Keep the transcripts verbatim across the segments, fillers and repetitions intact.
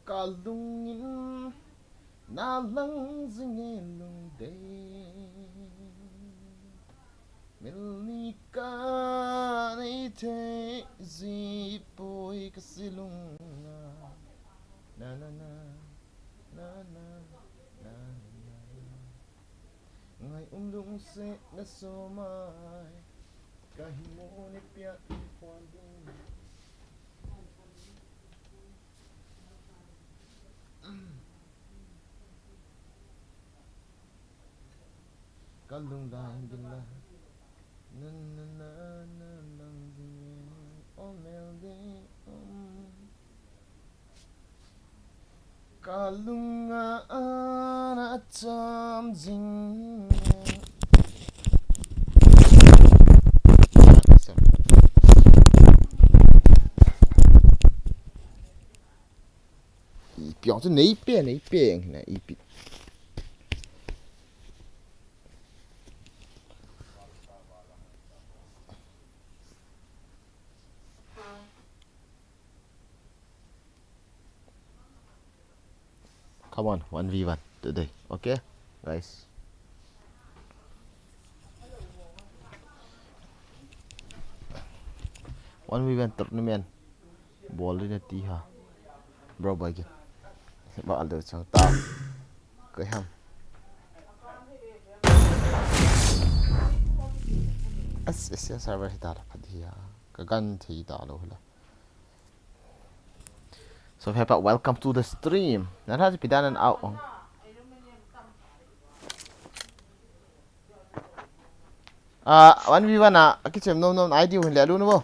Kalungin nalang jinge lungdei. Mil ni kanei thei ji poi kasilunga. Na na na, na na, na na na. Ngai um lungsetna somai. Kahi mo ni pia ni pon ding. Kalung lang gila. Na na na na lang ding. O mel ding. Kalunga ana cham jing. Ipi ang chu nei pe, nei pe ang na ipi. Come on, one v one today, okay, guys? One v one tournament. Bol din ati ha. Bro, bai ke. Ba al do chang ta. Kai ham. As, as, as, server hi ta la phat hi ha. Ka gan thi ta lo la. So, Peppa, welcome to the stream. Nana, pi dan an au. Ah, one v one a, akichem nom nom I D u hin le alu nu bo.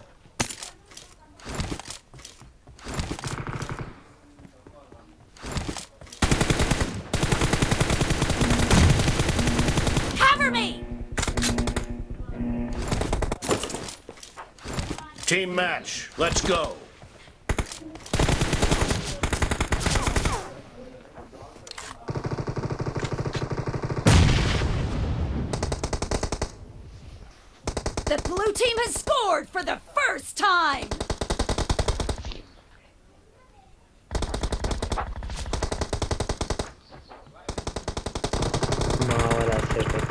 Cover me! Team match, let's go. The blue team has scored for the first time. Mawala seven.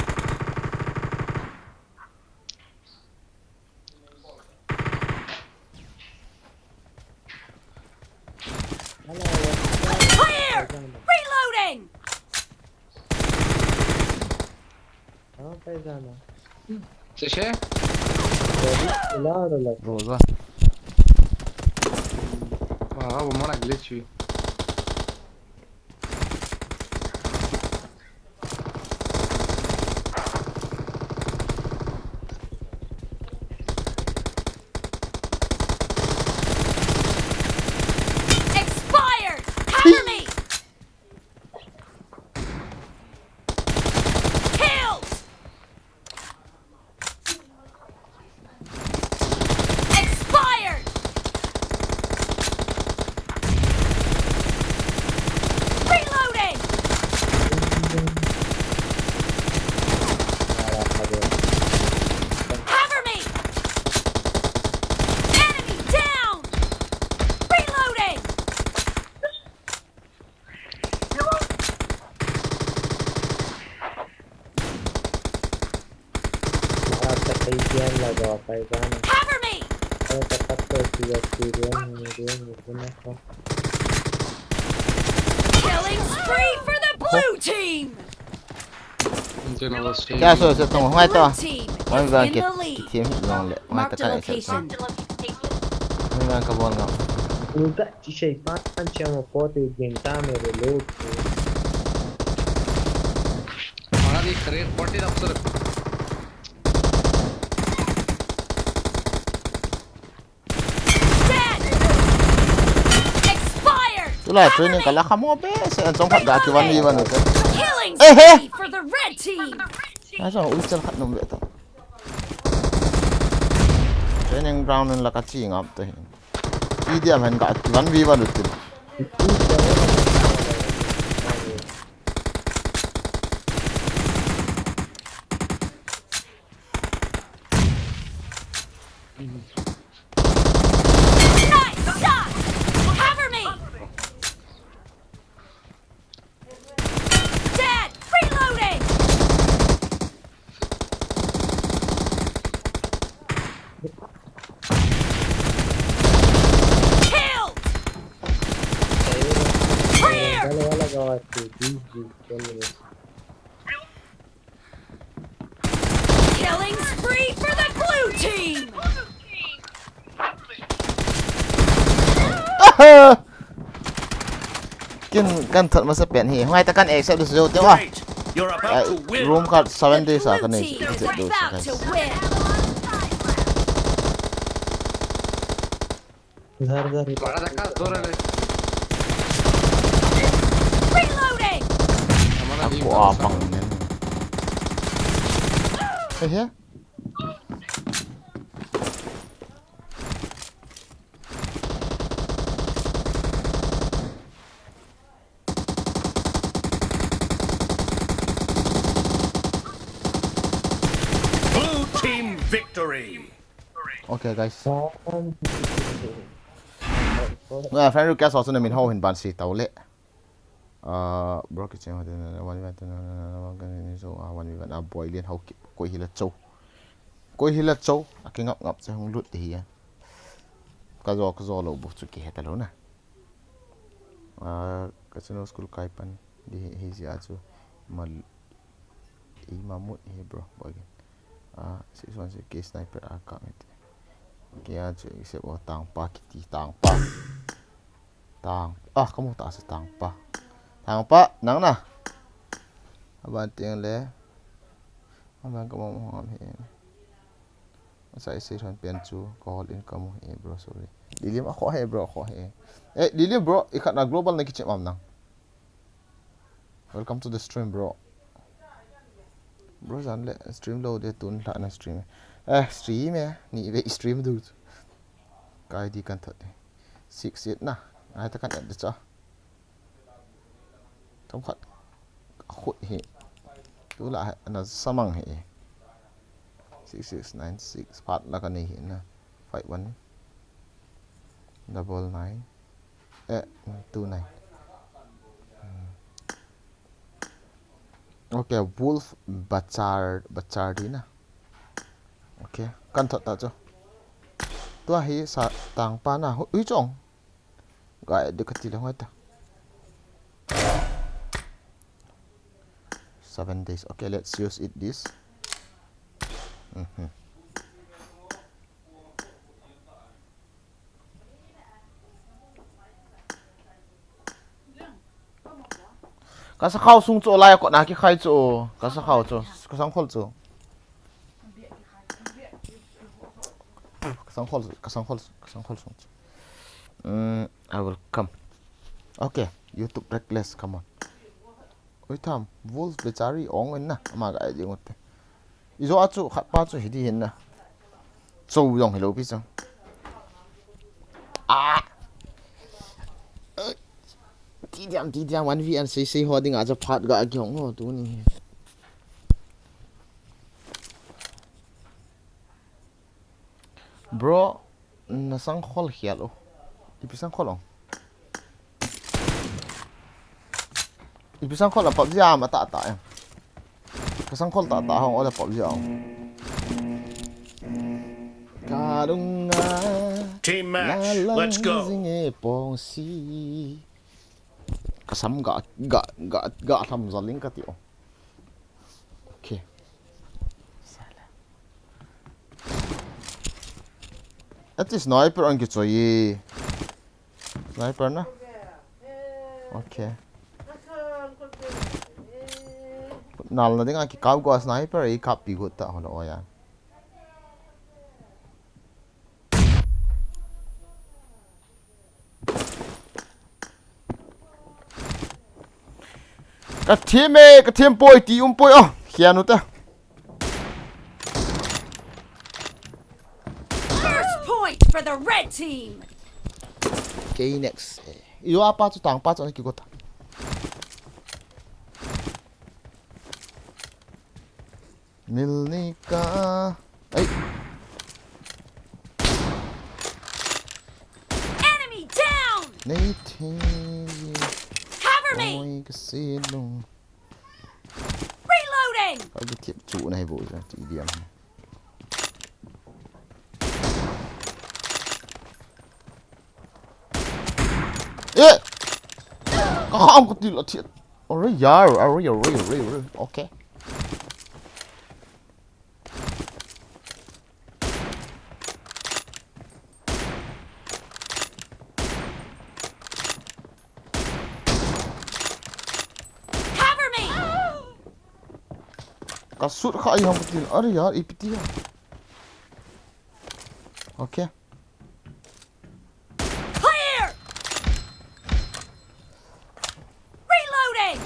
Clear! Reloading! Seshe? Roza. Wow, bu mara glitch hui. Expired! Cover me! Killed! Expired! Reloading! Cover me! Enemy down! Reloading! Cover me! Killing spree for the blue team! Kya so so tong hoi to. One v one ke team hit long le. Hoi to ka se. One v one ka bol ngam. Ulta chi sei pan chang ko te genta me reload. Mara di kare forty up sir. Tulai training kala khamo be se an chong khat ga ki one v one te. Killing spree for the red team. Na chong ui chal khat nom be ta. Training ground in la ka chi ngap te hin. Idiam hen ga one v one te. Nice shot! Cover me! Ha! Kin kan thot masa pen hi. Hung ai ta kan accept du su te wa. Great! You're about to win! Room khat seven days a kan accept du su, guys. इधर, इधर, इधर। बड़ा धक्का, जोर है। Reloading! Ako apang nen. Eh, yeah? Blue team victory. Okay, guys. Nga friend request ho chu na min ho hin ban si tau le. Ah, bro, kichen ho den, one v one, one v one, so, ah, one v one, ah, boy, lian ho ki, koi hila cho. Koi hila cho, a ki ngap ngap che hung lut hi ya. Ka jo, ka jo lo bu chu ki heta lo na. Ah, ka channel school kai pan, di hi, hi ji a chu, mal, i ma mut hi, bro, boy, again. Ah, six one six K sniper a ka met. Ki a chu, i se bo tang pa, ki ti tang pa. Tang, ah, kamu ta se tang pa. Tang pa, nang na. Aban tiang le. Aban kamu mo ngam he. Asa isi ran pian chu, ka hol in kamu he, bro, sorry. Dilim a kho he, bro, kho he. Eh, Dilim, bro, i khat na global na kichim am nang. Welcome to the stream, bro. Bro, jan le stream lo de tun la na stream. Eh, stream eh, ni ve stream du. Kai di kan thot. Six eight na. Ai ta kan add cha. Thom khat. Khut hi. Tu la na samang hi. Six six nine six. Phat la kan nei hi na. Five one. Double nine. Eh, two nine. Hmm. Okay, Wolf Bachar, Bachar di na. Okay, kan thot ta chu. Tua hi sa tang pa na. Hui, hui chong. Ga add di ka ti le hoi ta. Seven days. Okay, let's use it this. Mhm. Ka sakhao sung chu lai a kot na kikhai chu. Ka sakhao chu. Ka sangkhol chu. Ka sangkhol, ka sangkhol, ka sangkhol sung chu. Mm, I will come. Okay, YouTube reckless, come on. Oi tham, Wolf Bechari ong in na, ama ga ai ding ut te. I jo a chu, khat pa chu hi di hin na. Cho jong hi lo pi chang. Ah! Ti diam, ti diam, one v one sei sei ho ding a chu phat ga ki hong ho tu ni. Bro, na sangkhol hial o. Ipi sangkhol ong. Ipi sangkhol a PUBG a ma ta ta em. Ka sangkhol ta ta hong o le PUBG a ong. Ka dung a. Team match, let's go. Jing e pong si. Ka sam ga, ga, ga, ga lam zaling ka ti o. Okay. Ati sniper ang kichoi. Sniper na? Okay. Nal na ding a kikap go sniper i kap pi go ta holo ya. Ka thim e, ka thim poi, ti um poi, oh, khian u te. First point for the red team. Okay, next. Eh, yo apa chu tang pa chu ki go ta. Milnika. Ai. Enemy down! Nei thi. Cover me! Oi, ka si lung. Reloading! Ka bi thiep chu na hi bo ja ti diam. Eh! Ka kham ko ti la thiep. Ore yar, ore, ore, ore, ore. Okay. A shoot kha ai ham tin. Are yaar, ipi ti ham. Okay. Clear! Reloading!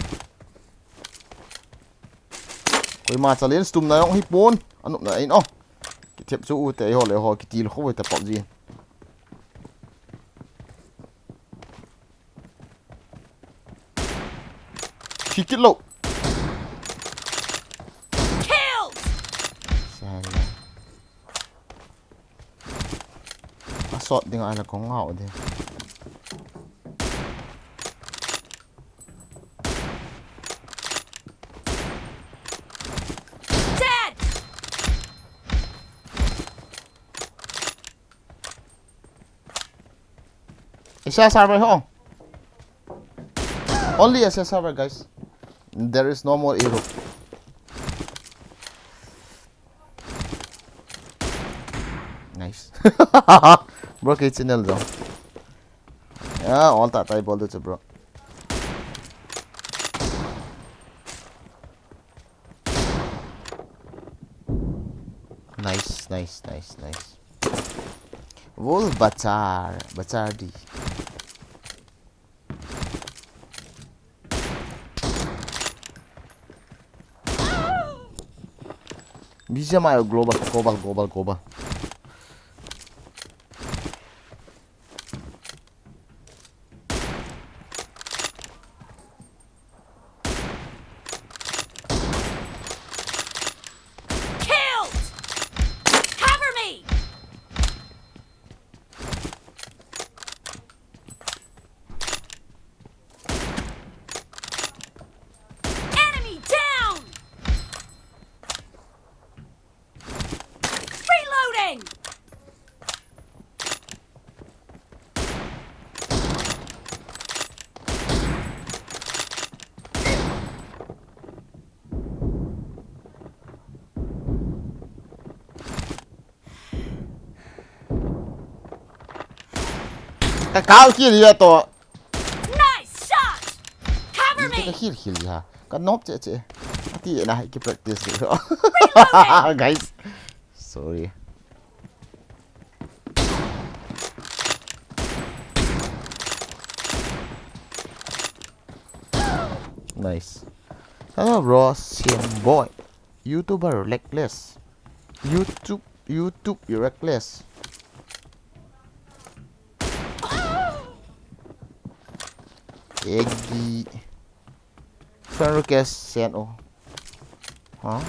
Koima challenge tumna jong hi pon. Anopna in o. Kithep chu u te ho le ho kitil kho ta pop ji. Hit kit lou. Killed! Sala. A shot ding a la kong ngau de. Dead! Asia server ho. Only Asia server, guys. There is no more Europe. Nice. Bro, kei channel jo. Yeah, all that I bol do, bro. Nice, nice, nice, nice. Wolf Bachar, Bachar di. Bisa mayo global, global, global, global. Killed! Cover me! Enemy down! Reloading! Ka kau kill ya to. Nice shot! Cover me! Ka kill kill ya. Ka nop che che. Ati na ki practice. Reloading! Guys. Sorry. Nice. Hello, bro. Same boy. YouTuber reckless. YouTube, YouTube reckless. Eggy. Friend request send o. Huh?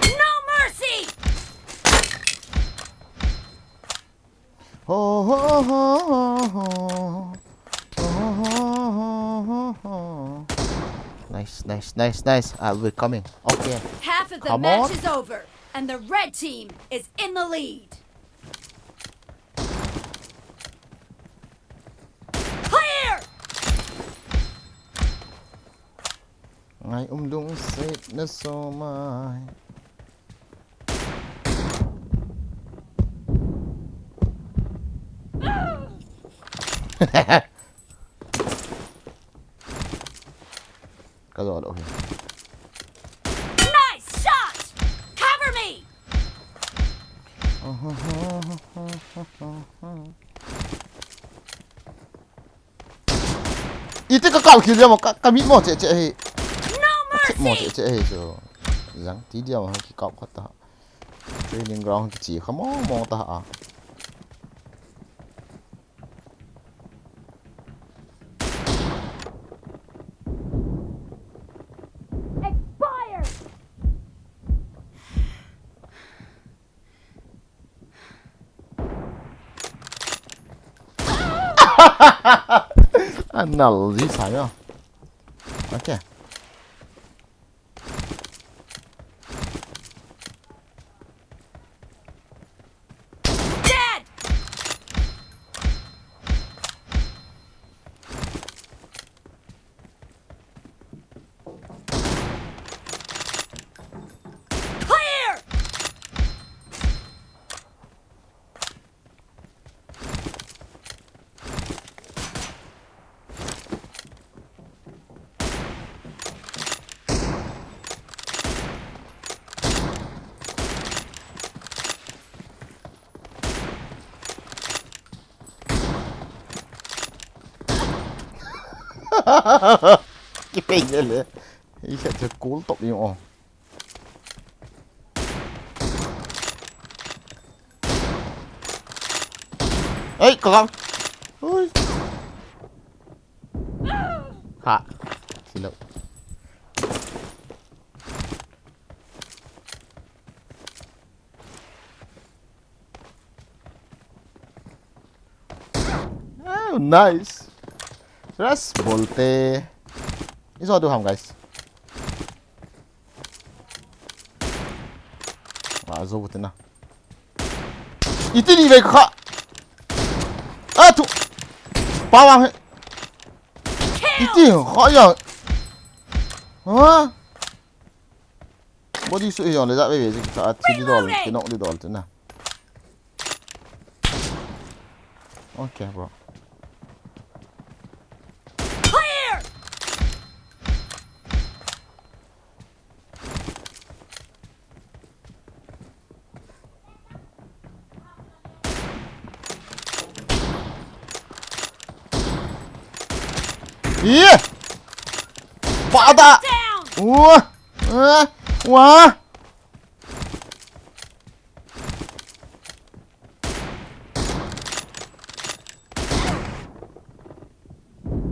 No mercy! Ho, ho, ho, ho, ho. Ho, ho, ho, ho, ho. Nice, nice, nice, nice. I'll be coming. Okay. Half of the match is over, and the red team is in the lead. Clear! Ngai um lungset na so mai. Ka zo lo hi. Nice shot! Cover me! Iti ka kau kill dia mo, ka, ka mit mo che che hi. No mercy! Mo che che hi chu. Jang ti dia mo ki kau khat ta. Training ground ki chi kha mo mo ta a. Expired! Anal ji sa ya. Okay. Dead! Clear! Kipei le le. Ei, sa cha cool top yung, oh. Ei, kalang. Ui. Ha. Silo. Oh, nice. Ras bolte. Iso du ham, guys. Wa zo te na. Iti ni ve kha. A tu. Pa wa he. Iti kha ya. Ha? Body suit hi jong le ja ve ve jing ta, a thi di dol, reloading, kinok di dol te na. Okay, bro. Clear! Ih! Pada! Down! Wah! Wah! Wah!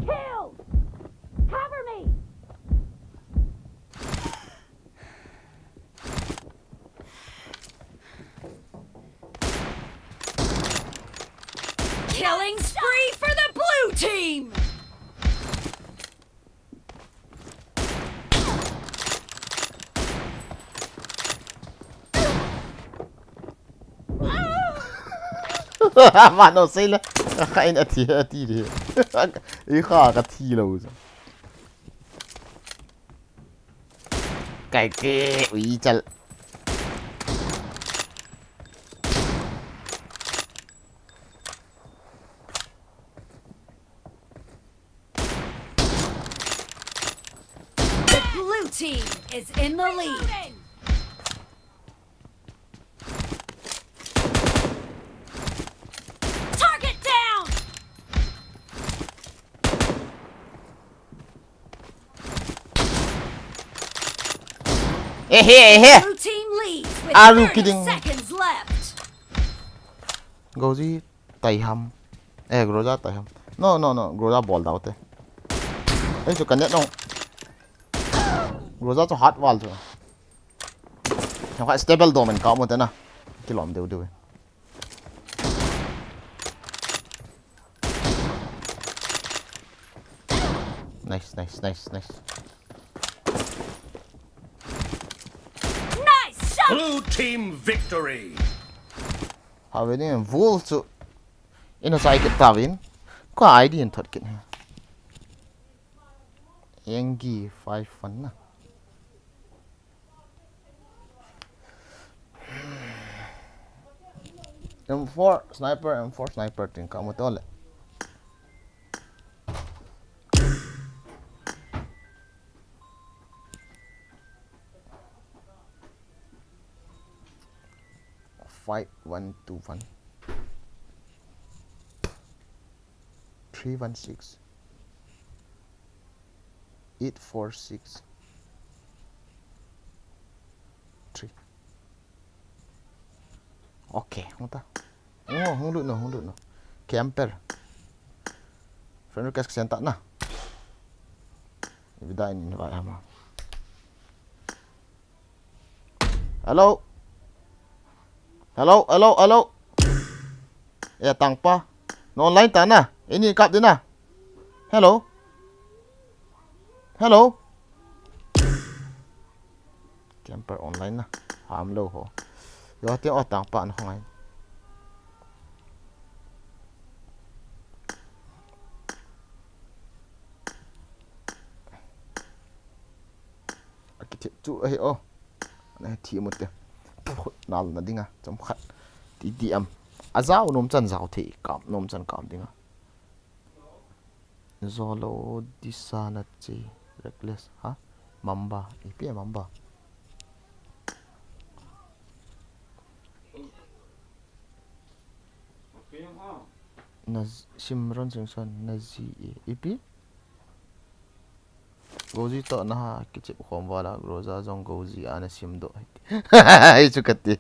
Killed! Cover me! Killing spree for the blue team! Mano sei le. Ka in a thi, a thi di. I kha ka thi lo. Kai ke, ui chal. The blue team is in the lead. Target down! Ehe, ehe. Blue team leads with Are you thirty kidding? Seconds left. Goji tai ham. Eh, Groza tai ham. No, no, no. Groza bol dau te. Ei, chu ka net no. Groza chu hat wal chu. Hang kha stable dom in ka mu te na. Kilom deu deu. Nice, nice, nice, nice. Nice shot! Blue team victory! Have ni Wolf chu. Ina sai kit ta vin. Ko I D in thot kit he. Engi five fun na. M four sniper, M four sniper tin ka mu to le. Five one two one. Three one six. Eight four six. Three. Okay, hung ta. Oh, hung lut no, hung lut no. Camper. Friend request send ta na. Vida in invite hama. Hello. Hello, hello, hello. Eh, tangpa. No online ta na. Ini kap din na. Hello. Hello. Camper online na. Ham lo ho. Yo te o tangpa na ngai. Akithep chu ahi o. Ana thi mu te. Nal na dinga chomkhat. T D M. Ajao nom chan jao thei, kap nom chan kap dinga. Zolo disa na che. Reckless. Ha? Mamba. Ipi Mamba. Na z-, Simron Singson. Na zi e. Ipi? Goji toh naha kichep khom vala Groza jong Goji ana simdoh. Hichu kati.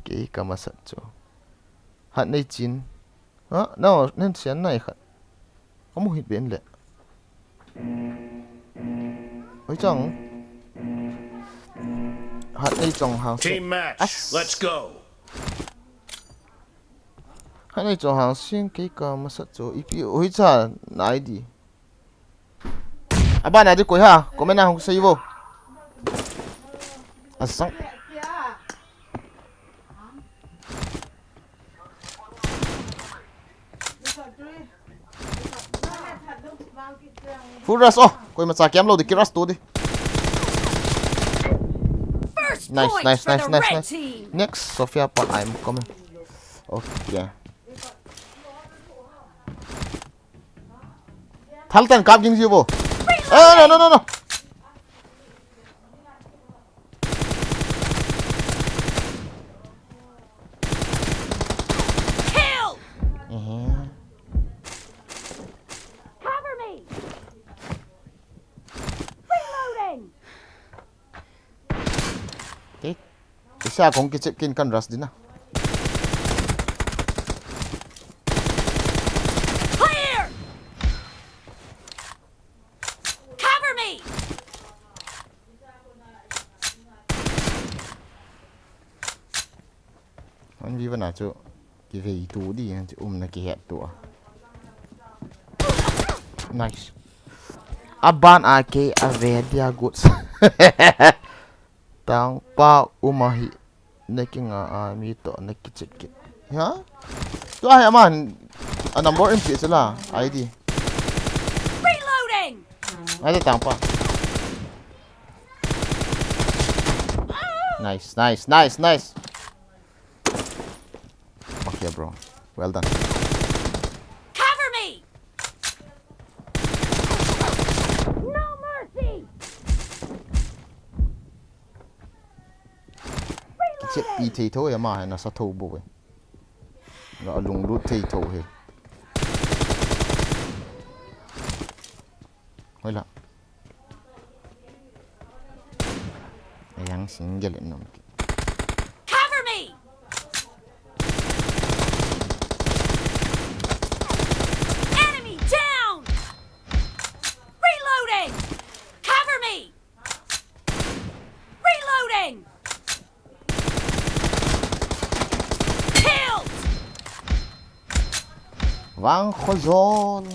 Kei kamasat chu. Hat nei chin. Ha, no, nen sian nai khat. Amu hit ben le. Oi chang. Hat nei chong hang se. Team match. As. Let's go. Hat nei chong hang sing kei kamasat chu. Ipi oi cha nai di. Abana di koi ha, comment a hung sei vo. Asang. Full rush, oh, koimacha kiam lou di, ki rush to di. First Nice, point nice, for nice, the nice, red nice. Team. Next, Sophia pa, I'm coming. Okay. Thal tan kap ging ji vo. Eh, no, no, no, no. Kill! Mhm. Cover me! Reloading! Okay. Isa kong kichep kin kan rush dina. Clear! Cover me! An viva na chu kivei tu di, an chu umna kihet tu a. Nice. Aban a ke a ve dia goods. Tangpa uma hi na kinga a mi to na kichep kit. Ha? Tu a hi aman a number in pi chula I D. Reloading! Ai ta tangpa. Nice, nice, nice, nice. Okay, bro. Well done. Cover me! No mercy! Kichep pi thei tho ya ma hai na sa tho bo we. La lunglut thei tho he. Hoi la. Ayang single nom ki. Cover me! Enemy down! Reloading! Cover me! Reloading! Killed! Wang Khozon.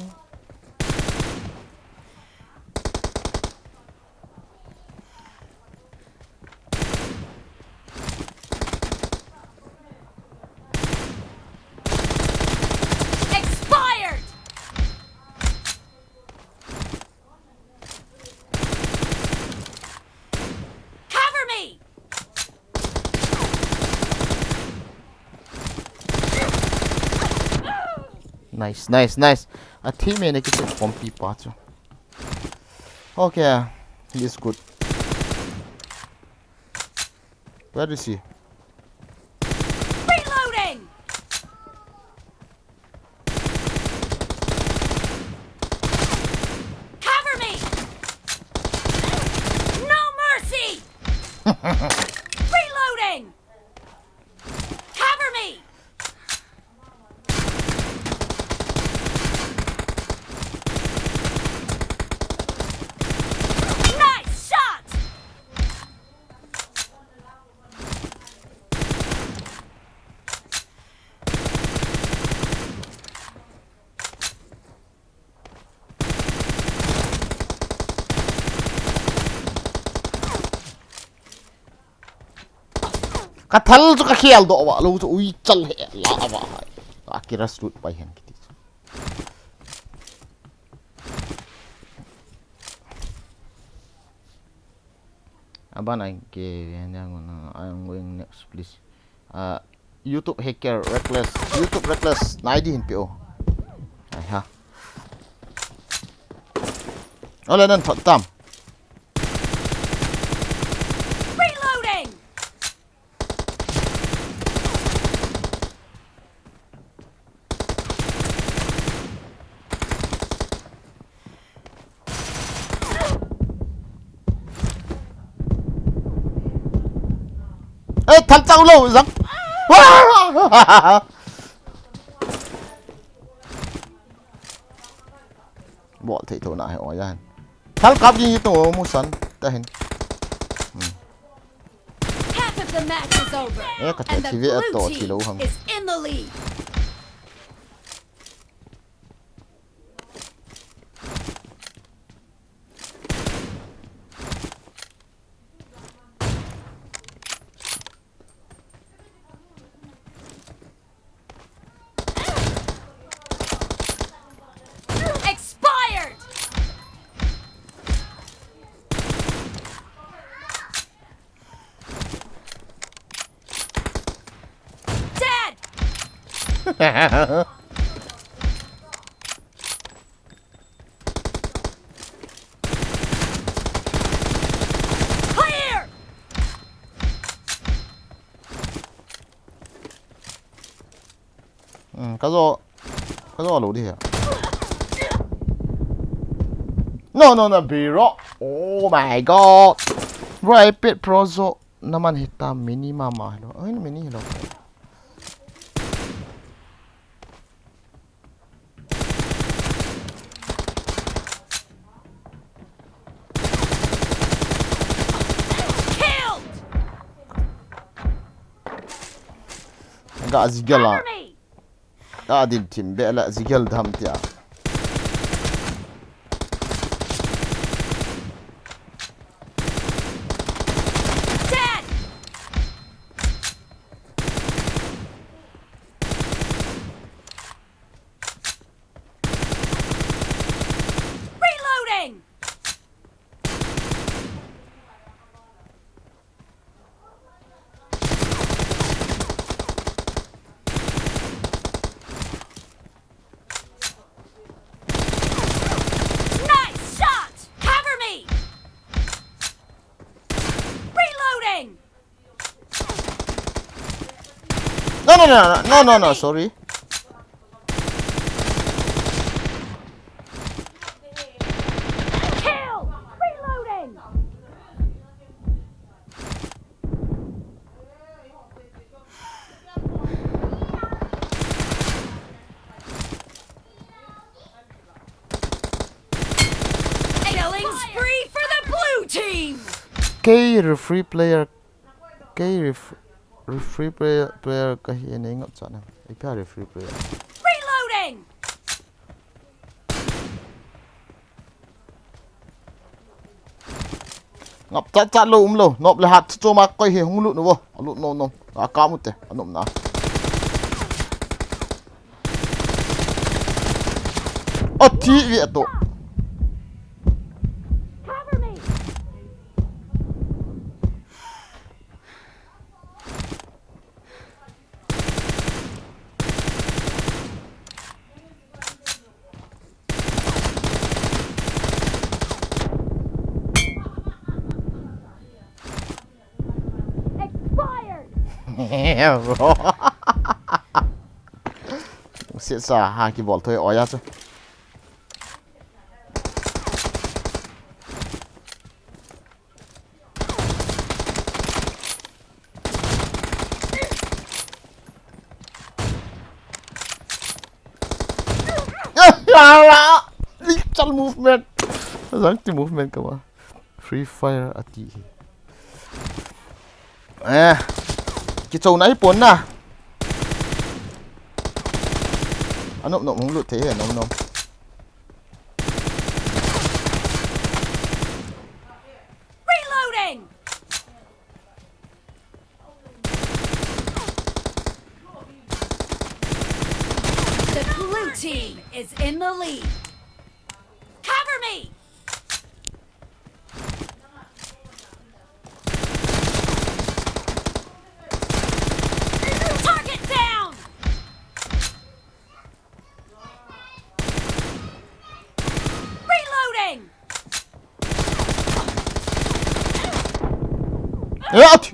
Expired! Cover me! Nice, nice, nice. A teammate ne kitu pompi pa chu. Okay, he is good. Where is he? Reloading! Cover me! No mercy! Reloading! Cover me! Nice shot! Ka thal chu ka khel doh va lo chu ui chal he la va hai. Ka kira slut pai hen kiti chu. Aban ai ke, I'm going next, please. Uh, YouTube hacker reckless. YouTube reckless. Nai di hin pi o. Ai ha. Ole nan thot tam. Reloading. Eh, thal chang lo, zang. Wah! Bol thei tho na he, o yan. Thal kap ging itu, musan. Tahin. Hmm. Half of the match is over. Eh, ka and the thei ve blue to thi team lo hang. Is in the lead. Expired! Dead! Clear! Hmm, ka zo, ka zo lo di he. No, no, no, biro. Oh my God. Bro, iPad Pro zo naman hita mini mama hilo. Ay, mini hilo. Killed! Ga zigel a. Cover me! Ga din thim be la zigel dam tia. Dead! Reloading! Nice shot! Cover me! Reloading! No, no, no, no, no, no, no, sorry. Kill! Reloading! Killing spree for the blue team! Kei referee player, kei ref-, referee player, player kahi e, nei ngap chan e. Ipi a referee player. Reloading! Ngap chat chat lou um lou. Nop le hat chu ma koi hi hung lut nu vo. A lut nom nom. A ka mu te. A nom na. A thi ve to. Cover me. Expired! Bro. Siet sa ha kibol thoi oya chu. Little movement. Zang ti movement ka ma. Free Fire ati hi. Eh. Kichou na hi pon na. Anop nop hung lut thei he nom nom. Reloading! The blue team is in the lead. Cover me! Target down! Reloading! What?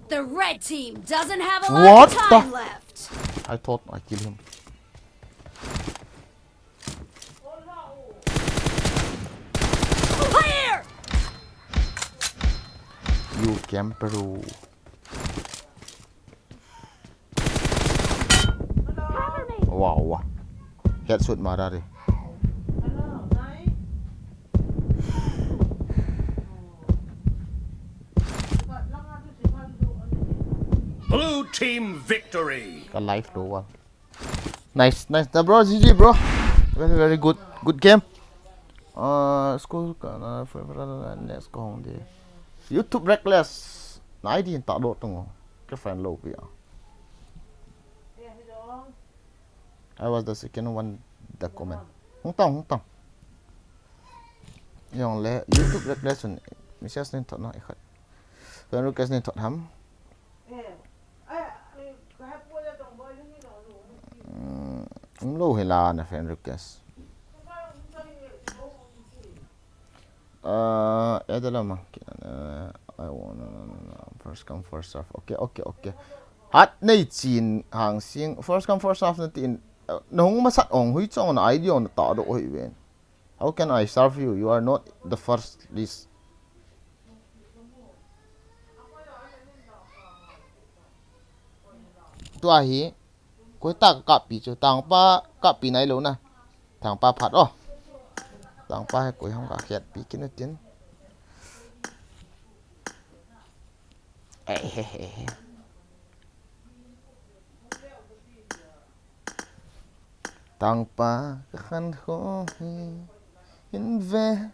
The red team doesn't have a lot of time left. I thought I killed him. Clear! You camper. Get shoot mara re. Blue team victory. Ka life to wa. Nice, nice. Da bro, G G bro. Very, very good. Good game. Uh, school ka na next ko hong de. YouTube Reckless. Na I D ta do tung. Ka friend lo pi a. I was the second one the comment. Hung tang, hung tang. Yong le YouTube Reckless un message nin thot na ikhat. Friend request nin thot ham. Um lo hila na friend request. Uh, Edelama. Uh, I want no, no, no, no. First come, first serve. Okay, okay, okay. Hat nei chin hang sing. First come, first serve na tin. Uh, nong masat ong hui chong na I D ong ta do hui ven. How can I serve you? You are not the first list. Tua hi. Koi ta ka pi chu tangpa ka pi nai lo na. Tangpa phat o. Tangpa he koi hong ka khiat pi kin tin. Eh, he, he, he. Tangpa ka khan kho hi. Hin ve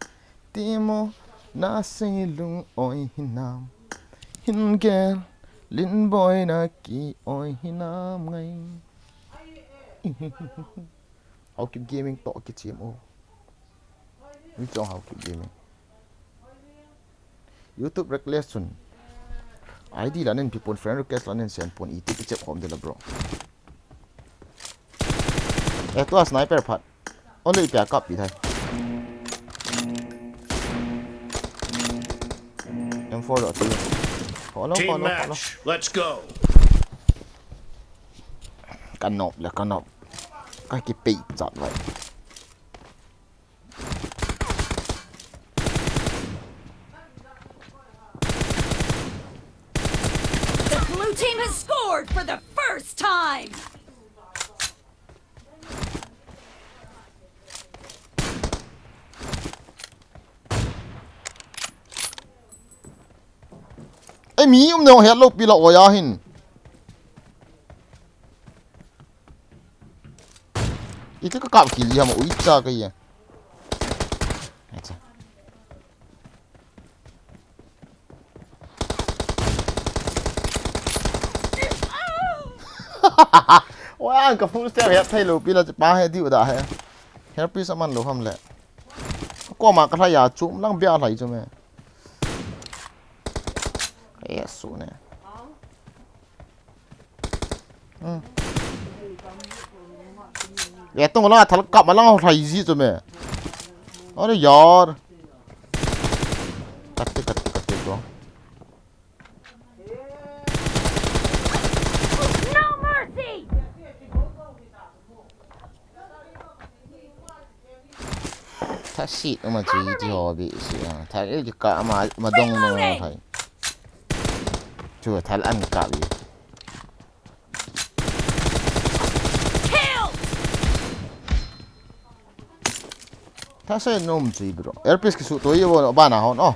ti mo na sei lung oi hinam. Hin gel lin boi na ki oi hinam ngai. Haokip Gaming to ki chim o. Mi chong Haokip Gaming. YouTube Reckless chun. I D la nen pi pon friend request la nen send pon i ti ki chep khom de la bro. Eh, tua sniper phat. Only pia kap pi thai. M four lo ti. Ho lo, ho lo, ho lo. Let's go. Ka nop le, ka nop. Ka ki pei chat vai. The blue team has scored for the first time. Ei, mi um nong het lo pi la oya hin. Iti ka kap kill ham ui cha ka ye. Acha. Wa ka full step het thei lo pi la pa he diu da he. Help pi saman lo ham le. Ko ma ka la ya chu lang bia lai chu me. Yesu ne. Hmm. Ye tong la thal kap ma lang hai ji chu me. Are yaar. Katte, katte, katte ko. No mercy! Tha sit uma chu ti ho bi si a. Tha il ka ma, ma dong no thai. Chu thal an ka bi. Killed! Tha se nom chu bro. L P S ki su to ye bo ba na hon oh.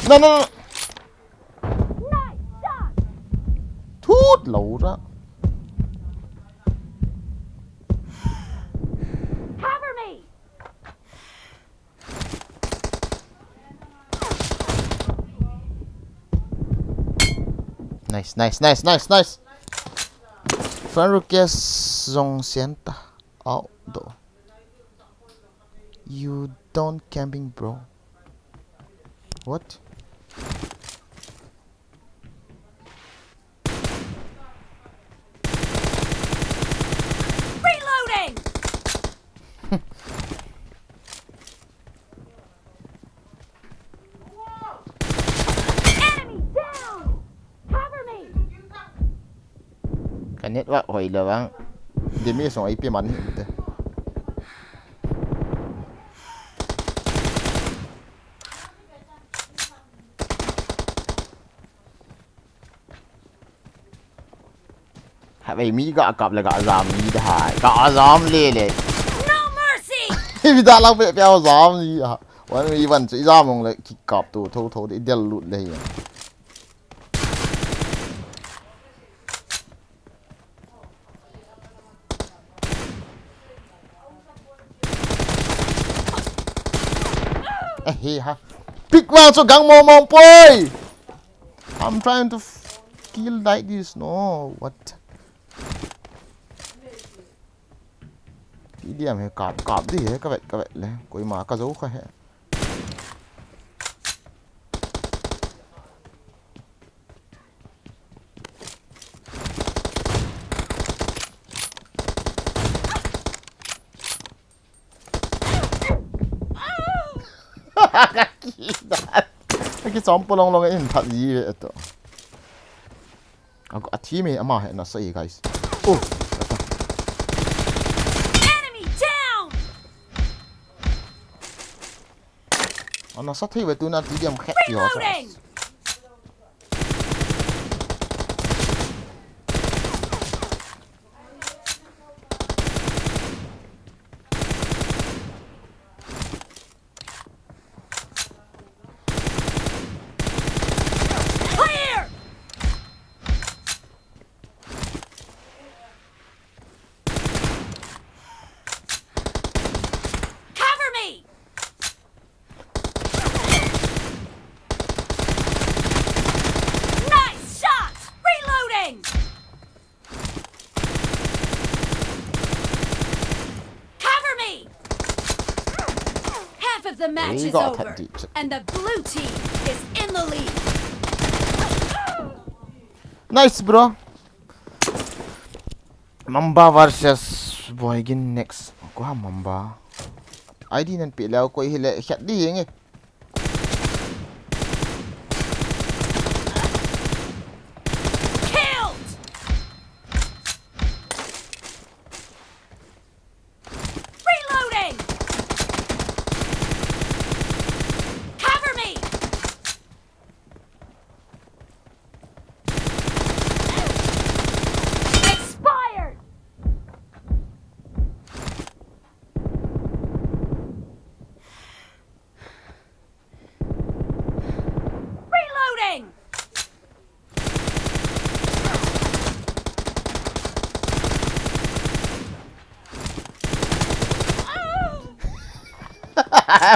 No, no, no. Thut lo ra. Cover me. Nice, nice, nice, nice, nice. Friend request zong sienta. Out though. You don't camping, bro. What? Reloading! Enemy down! Cover me! Network hoi le vang. Demi song ai pe man hi te. Havei mi ga kap le ga jam mi da hai. Ga jam le le. No mercy! Mi da lang pe pe jam ni ha. Wan mi wan chu jam ong le ki kap tu tho tho de del lut le hi. Eh, he ha. Pick vang chu gang mong mong poi. I'm trying to f- kill like this. No, what? T D M he kap kap di he ka vet ka vet le. Koima ka jo kha he. Ka ki da. Ka ki chom polong long in phat ji ve to. Ako a team e ama he na sai guys. Oh. Enemy down! Ana sa thei ve tu na T D M khet ti ho sa. Reloading! Clear! Cover me! Nice shot! Reloading! Cover me! Half of the match is over, and the blue team is in the lead. Nice, bro. Mamba versus Boygin next. Ko ha Mamba. I D nan pe leo koi hile khat di nge. Killed! Reloading! Cover me! Expired! Reloading!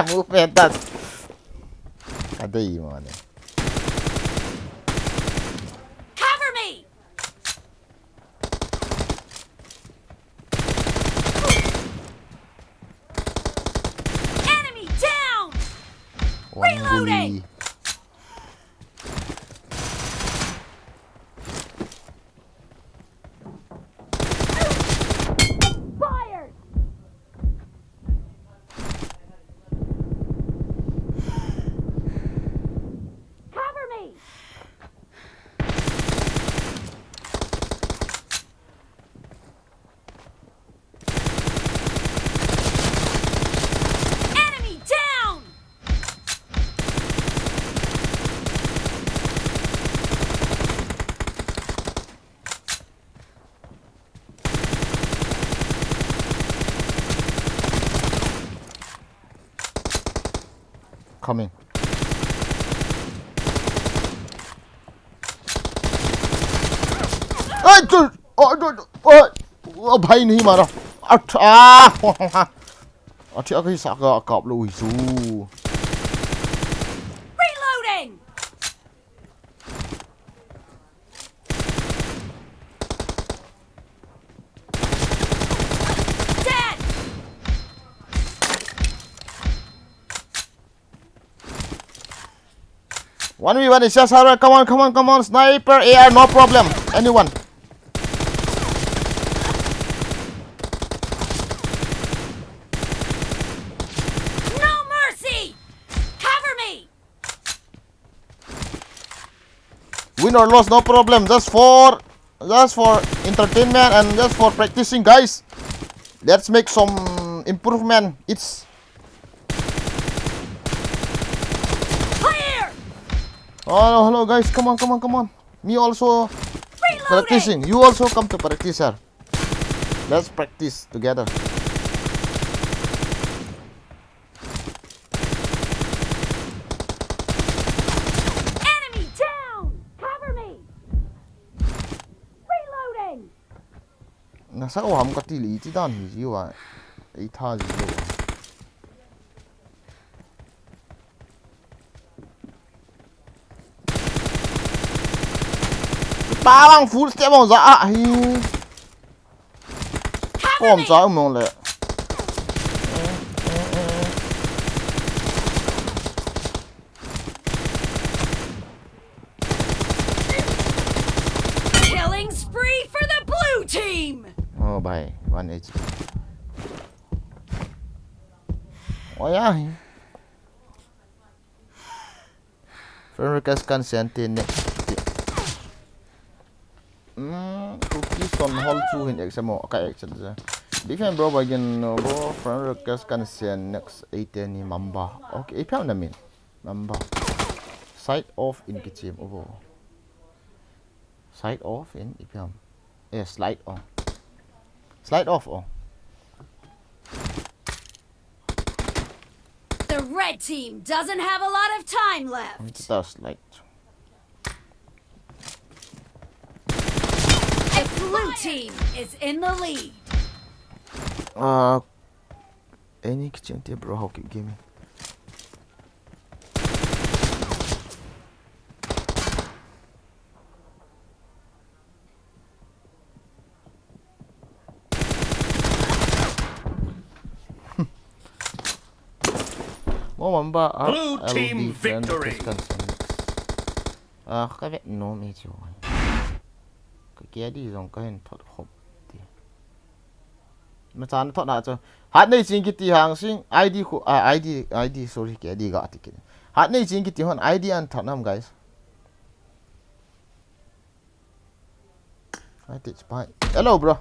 Movement that. Kadei mo ne. Cover me! Enemy down! One guli. Reloading! Expired! Cover me! Enemy down! Coming. Ai, tu. Oh, tu, tu. Oh, oh, bhai, nahi mara. Acha. Ah. Acha, kahi sa ka kap lou hi chu. Reloading. Dead! One v one is just alright. Come on, come on, come on. Sniper, A R, no problem. Anyone. No mercy! Cover me! Win or loss, no problem. Just for, just for entertainment and just for practicing, guys. Let's make some improvement. It's Clear! Oh, hello, hello, guys. Come on, come on, come on. Me also Reloading! practicing. You also come to practice here. Let's practice together. Enemy down! Cover me! Reloading! Nasa o ham kati le iti dan hi jiu a. Ei tha jiu a. Parang full step mong za a hi. Kom cha mong le. Killing spree for the blue team! Oh, bhai, one H P. Oh, ya hi. Friend request kan send te next. Hmm, cookies ton hol chu hin accept mo, ka accept je. Big fan bro, bagin no bro, friend request kan send next eight ni Mamba. Okay, ipi ham na min. Mamba. Side off in kichim ubo. Side off in ipi ham. Eh, slide on. Slide off on. The red team doesn't have a lot of time left. Kita slide. The blue team is in the lead. Ah, any kitchen table, how keep gaming. Mo Mamba a Blue team L D friend victory. Request kan send next. Ah, ka vet nom e chu. Ka kia di jong ka hin thot khop ti. Ma chan thot na chu. Hat nei ching kiti hang sing I D khu, ah, I D, I D, sorry, kia di ga ti kit. Hat nei ching kiti hon I D an thot nam, guys. I teach pai. Hello, bro.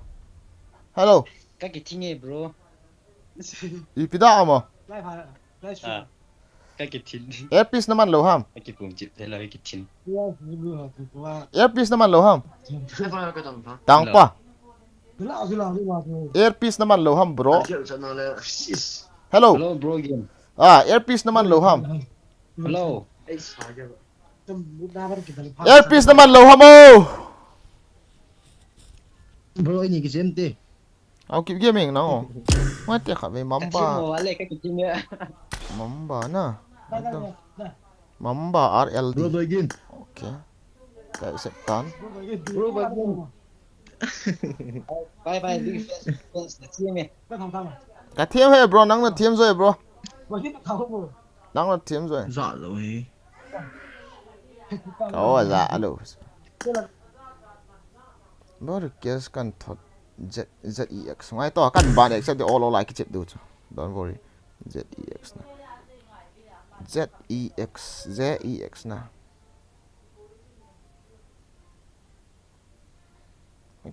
Hello. Ka kithin e, bro. Ipi da ama. Live ha, live stream. Ah. Ka kithin. Earpiece naman lo ham. Ka kipum chip, hello, ka kithin. Live stream ha, tu wa. Earpiece naman lo ham. Hello. Tangpa. Gila, gila, gila, gila. Earpiece naman lo ham, bro. Hello. Hello, bro, again. Ah, earpiece naman lo ham. Hello. Tum, na bar ki dal. Earpiece naman lo ham, oh. Bro, ini kisim te. I'll keep gaming na, oh. Mati kha ve Ka Mamba. kithin mo, wale, ka kithin e. Mamba na. Da, da, da, da. Mamba R L D. Bro, begin. Okay. Ka accept tan. Bro, again. Bye bye, big fans, fans, ka kithin e. Da, da, da. Ka thiam he, bro, nang na thiam joi, bro. Wa hin ka ho. Nang na thiam joi. Za lo hi. Ka o za alo. Bro, request kan thot Z, Z E X. Ngai to kan ban accept de all all like chip du chu. Don't worry. Z E X na. Z E X, Z E X na.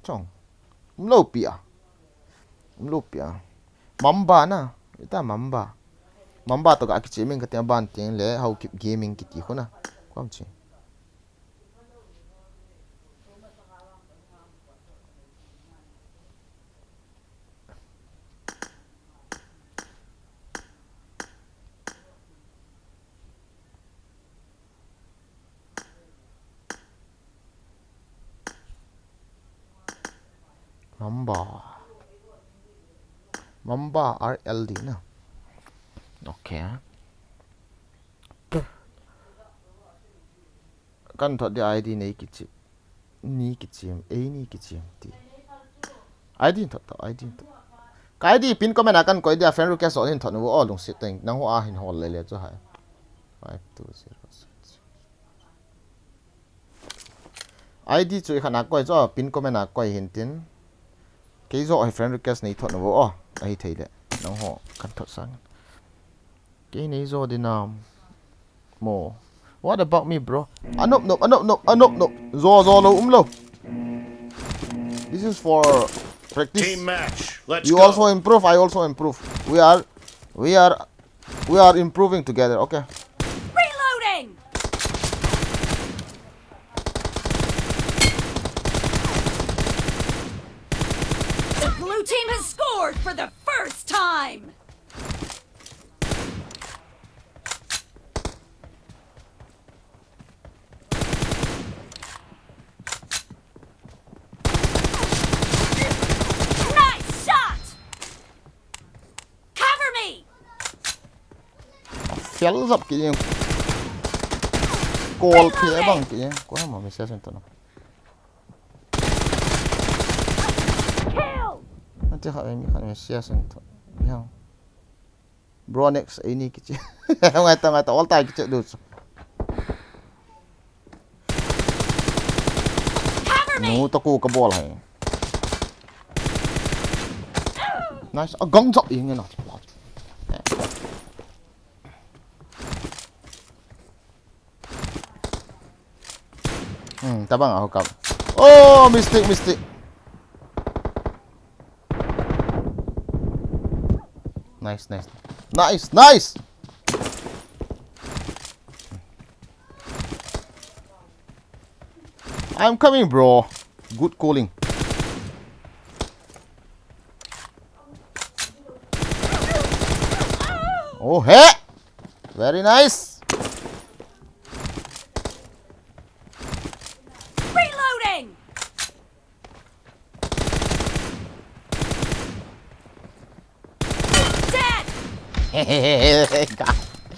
Chong. Umlo pi a. Umlo pi a. Mamba na. Ita Mamba. Mamba to ka kichi min ka tia ban ting le how keep gaming kiti khu na. Kom chi. Mamba. Mamba R L D na. Okay. Kan thot di I D nei kichi. Ni kichim, ei ni kichim ti. I D thot thot, I D thot. Ka I D pin comment a kan koi dia friend request on hin thot nu o lungsit teng. Nang ho a hin hol le le chu hai. Five two zero six. I D chu i khan a koi chu pin comment a koi hin tin. Kei jo hi friend request nei thot nu o. Ahi thei le. Nang ho kan thot sang. Kei nei jo di nam. Mo. What about me, bro? Anop nop, anop nop, anop nop. Zo, zo lo, um lo. This is for practice. Team match. Let's You go. also improve, I also improve. We are, we are, we are improving together. Okay. Reloading. The blue team has scored for the first time. Nice shot! Cover me! Fel jap kit jeng. Kol phe bang kit jeng. Ko ma message to na. Kill! Ante kha mi kha message to. Yang. Bro, next, ini kiche. Ngai ta, ngai ta, all time kiche du. Cover me. Nu to ku ka bol hai. Nice. A gang jap ing na. Hmm, tabang ako kap. Oh, mistake, mistake. Nice, nice. Nice, nice. I'm coming, bro. Good calling. Oh, hey. Very nice. Reloading. Dead.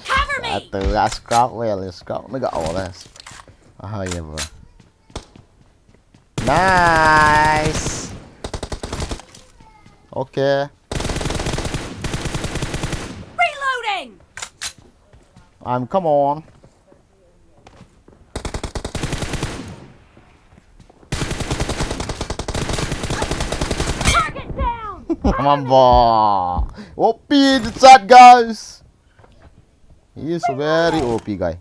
Cover me. Atu, scrap well, scrap. Naga all this. Aha, yeah, bro. Nice. Okay. Reloading. I'm come on. Target down. Come on, boy. O P the chat, guys. He is very O P guy.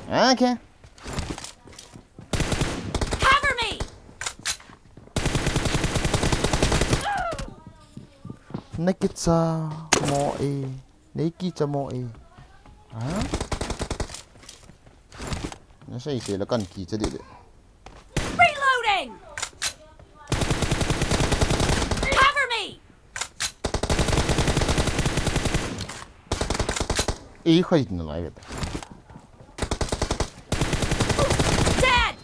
Okay. Cover me. Nakicha mo e. Nakicha mo e. Ha? Nasei sei la kan kicha deh deh. Reloading. Cover me. E khai na lai. Dead.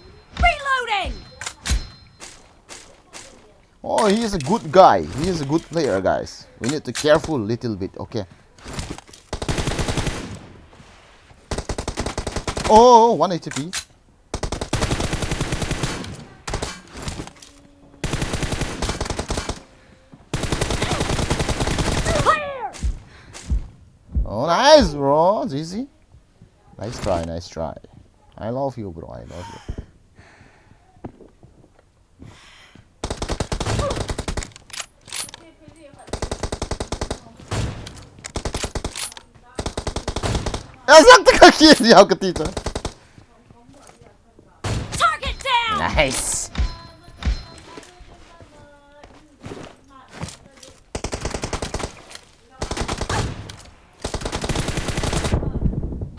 Reloading. Oh, he is a good guy. He is a good player, guys. We need to careful little bit, okay? Oh, one H P. Oh, nice, bro. G G. Nice try, nice try. I love you, bro. I love you. Exact ka kill niya ako dito. Target down! Nice!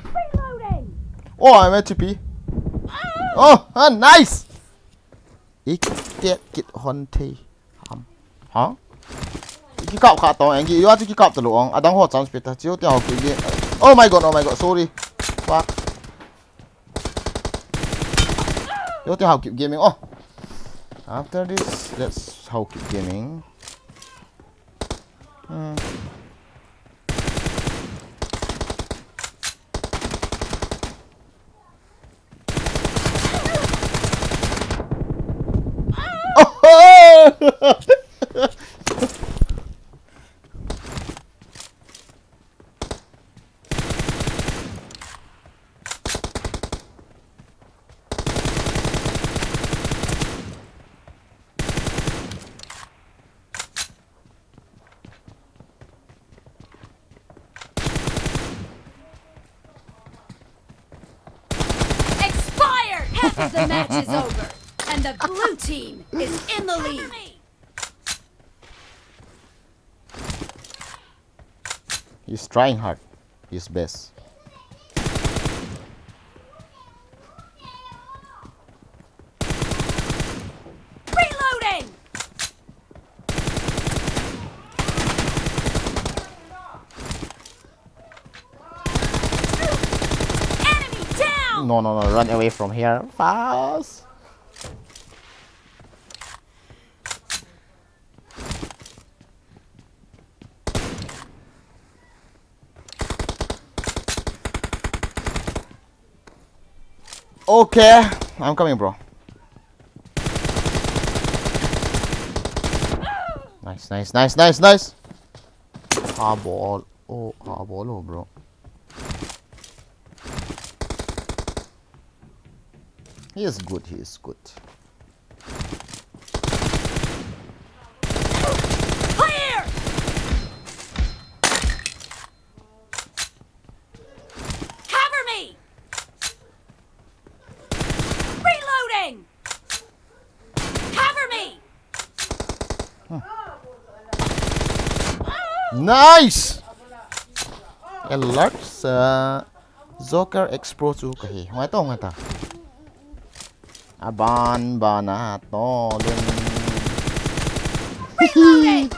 Reloading! Oh, I'm H P. Oh, ah, nice! Iki tet kit hon thei. Ham. Ha? Iki kap kha tong, engi yo ati iki kap talo ong. Adang ho chance pita. Chiu ti ho ki. Oh my god, oh my god, sorry. Fuck. Yo ti ho keep gaming. Oh. After this, let's how keep gaming. Hmm. The match is over, and the blue team is in the lead. He's trying hard, his best. Reloading! Enemy down! No, no, no, run away from here, fast! Okay, I'm coming, bro. Nice, nice, nice, nice, nice. Hard ball. Oh, hard ball, oh, bro. He is good, he is good. Clear! Cover me! Reloading! Cover me! Nice! Alert sa Joker Explode chu kahi. Ngai to, ngai ta. Aban, ban a to lun. Reloading!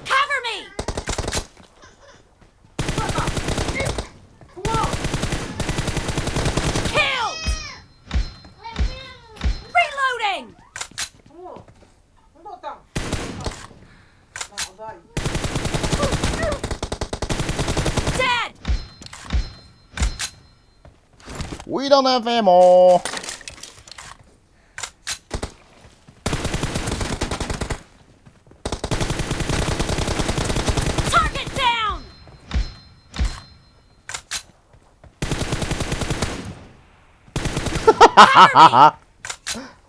Cover me! Killed! Reloading! Dead! We don't have ammo. Target down!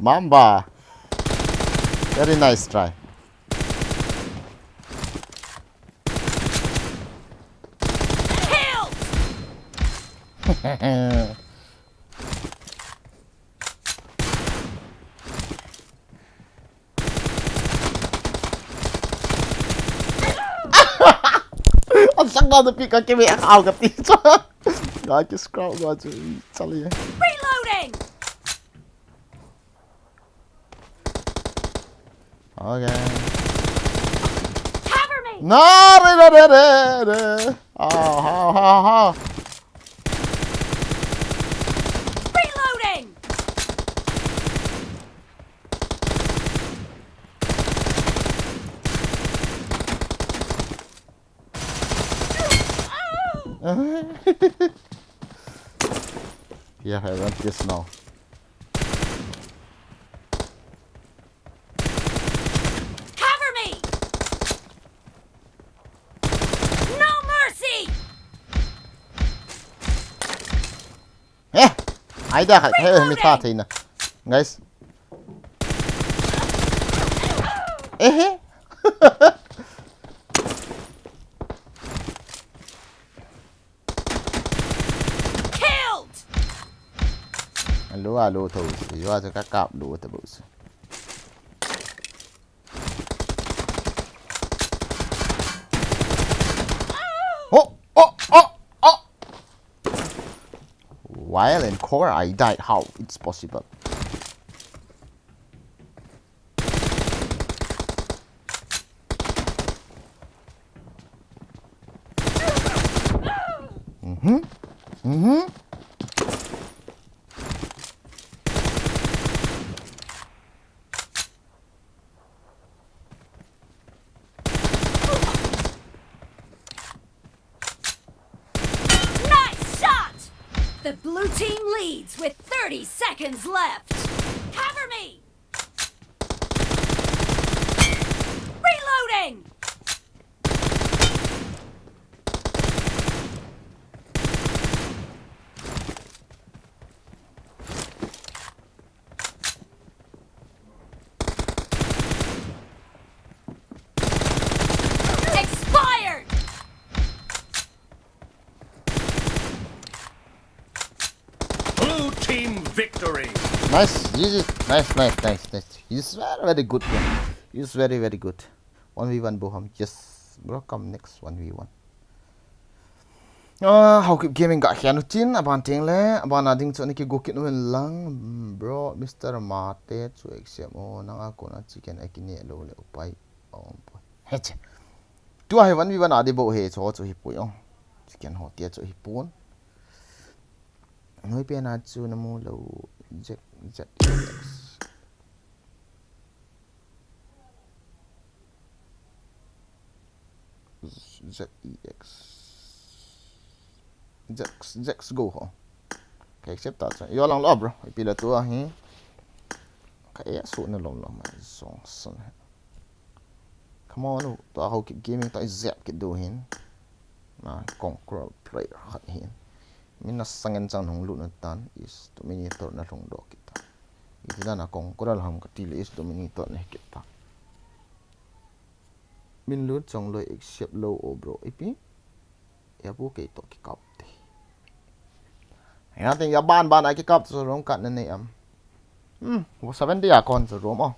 Mamba. Very nice try. Killed! Ang sakal na pika kimi ang awgat dito. Gagi scrap gagi. Chali. Reloading! Okay. Cover me! No, re, re, re, re, re. Ah, ha, ha, ha. Reloading! Yeah, I want this now. Cover me! No mercy! Eh! Ai da, hai, hai, mi tha thei na. Guys. Eh, eh. Killed! Alo, alo, tho. Yo, acha ka kap lo, ta bo. Oh, oh, oh, oh. While in core, I died. How it's possible? Mm-hmm. Mm-hmm. Nice shot! The blue team leads with thirty seconds left. Cover me! Reloading! Expired! Nice, G G. Nice, nice, nice, nice. He's very, very good, bro. He's very, very good. One v one, Boham. Yes, bro. Come next, one v one. Ah, Haokip Gaming ka khian u chin, aban teng le, aban a ding chu ani kigo kit u hen lang, bro, Mister Mate chu exam o, nang a kona chicken a kine lo le upai. Om poi. He che. Tu a hi one v one a di bo he chu chu hi pui ong. Chicken ho tia chu hi pun. Noi pe na chu na mu lo Z Z X. Z E X. Zex, Zex go ho. Ka accept ta cha. Yo lang lo, bro. Ipi la tu a hi. Ka e su na lom lom ma zong san. Come on, tu a Haokip Gaming ta zep kit do hin. Na Conqueror player khat hin. Min na sangen chang nung lu na tan is Dominator na lung do kit ta. Iti na Conqueror ham ka ti le is Dominator na kit ta. Min lut chong loi accept lo o bro. Ipi? Ya bu kei to ki kap te. Ya te ya ban ban a ki kap to rong kat na nei am. Hmm, wo seven day a kon to rom o.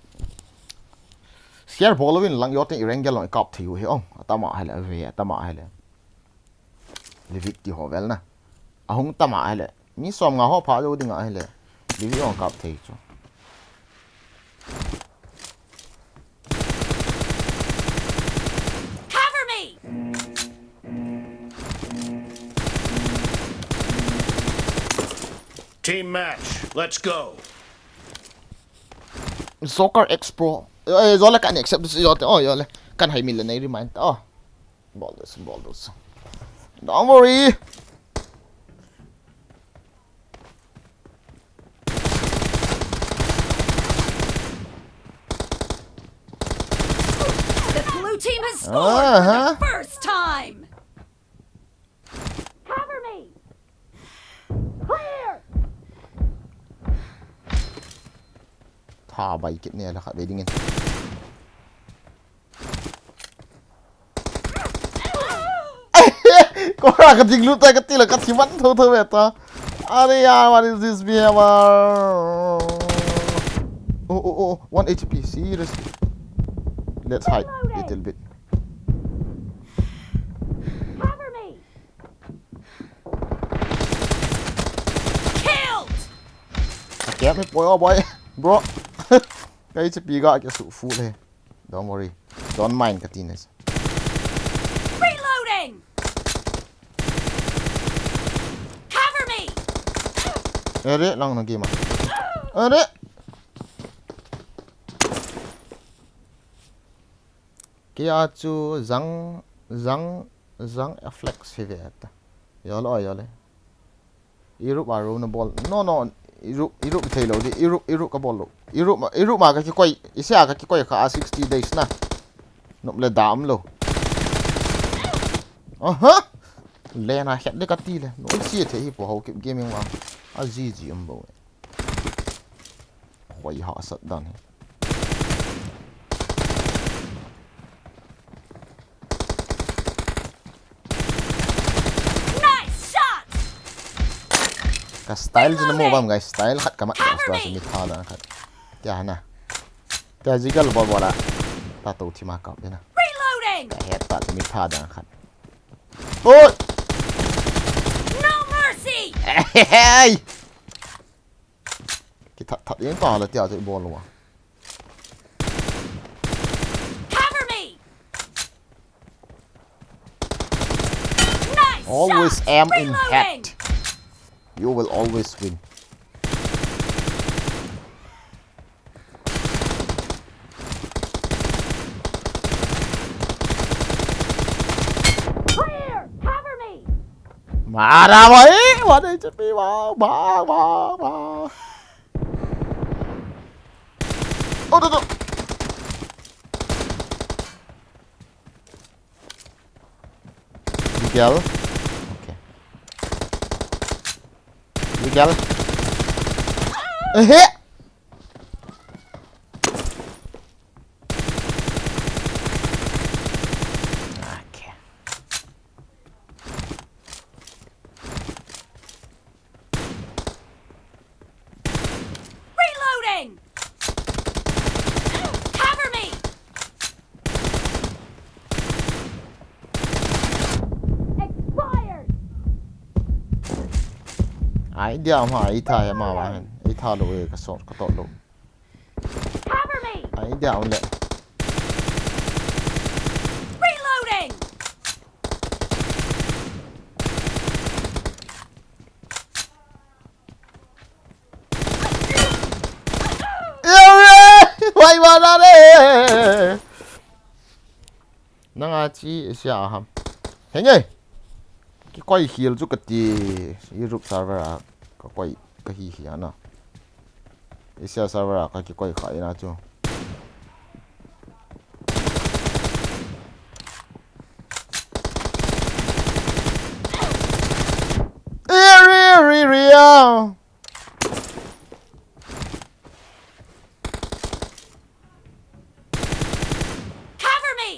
Share bol win lang yo te i reng gel long i kap thei u he o. Atama hele ve, atama hele. Livik ti ho vel na. Ahung tama hele. Mi som nga ho pha jo ding a hele. Livik ong kap thei chu. Cover me! Team match, let's go. Joker X Pro. Eh, Joker kan accept this Joker. Oh, Joker. Kan hai mil nei remind. Oh. Bol this, bol this. Don't worry. The blue team has scored uh -huh. for the first time. Cover me. Clear. Tha bai kit ne la kha ve ding in. Kora ka ding lut ta ka ti la ka thi man tho tho ve ta. Are yaar, what is this behavior? Oh, oh, oh, one H P, seriously. Let's hide a little bit. Cover me. Killed. Ka kep hi poi o boy. Bro. Ka H P ga ke su full he. Don't worry. Don't mind ka ti ne. Reloading. Cover me. Are lang na game a. Are. Kei a chu zang, zang, zang a flex hi ve ta. Yo lo, yo le. Europe a ro na bol. No, no. Europe, Europe thei lo di. Europe, Europe ka bol lo. Europe ma, Europe ma ka kikoi. Isia ka kikoi kha a sixty days na. Nop le dam lo. Aha. Le na het de ka ti le. No si thei hi po Haokip Gaming wa. A G G um bo. Khoi hahsat dan hi. Nice shot. Ka style jin mo bam guys, style khat ka mat ka style mi tha dan khat. Tia na. Tia jigal bol bol a. Ta to thi ma kap de na. Reloading. Ka het ta mi tha dan khat. Oi! No mercy. Hey! Ki that that yeng ta la tia je bol wa. Cover me. Nice Always shot. Am in Reloading. Head. You will always win. Clear. Cover me. Mara bhai, one H P, wow, wow, wow, wow. Oh, no, no. Miguel. Okay. Miguel. Eh, eh. Okay. Idea ma, i tha ya ma ba hen. I tha lo e, ka sot, ka tot lo. Cover me! Idea le. Reloading! Wai ba na le. Nang a chi sia ham. Henge. Kikoi khel chu kati. Europe server a kakoi kahi hi ana. Asia server a kakikoi kha ina chu. Area, area. Cover me!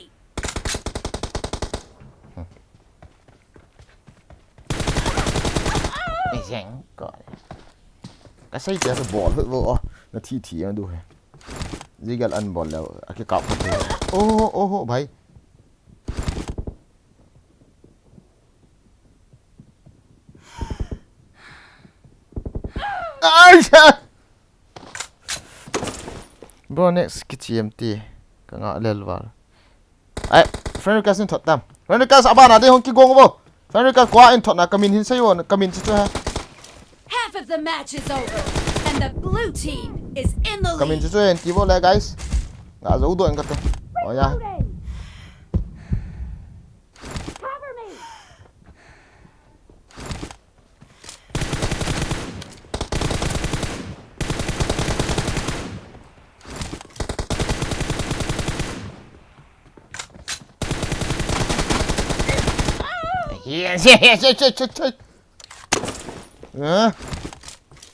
Ka sei tia ka bol hoi vo, na thi thi ang du he. Zigal an bol leo, a ki kap ka te. Oh, oh, oh, bhai. Ai, Bro, next kichi M T. Ka nga lel val. Ai, friend request in thot tam. Friend request abana de hong kigong bo. Friend request kwa in thot na kamin hin sayo, kamin chu chu ha. Half of the match is over, and the blue team is in the Kamin chu lead. chu en ti bo le, guys. Nga zo do en ka te. Oh ya. Cover me! Yes, yes, yes, yes, yes, yes, yes. Eh?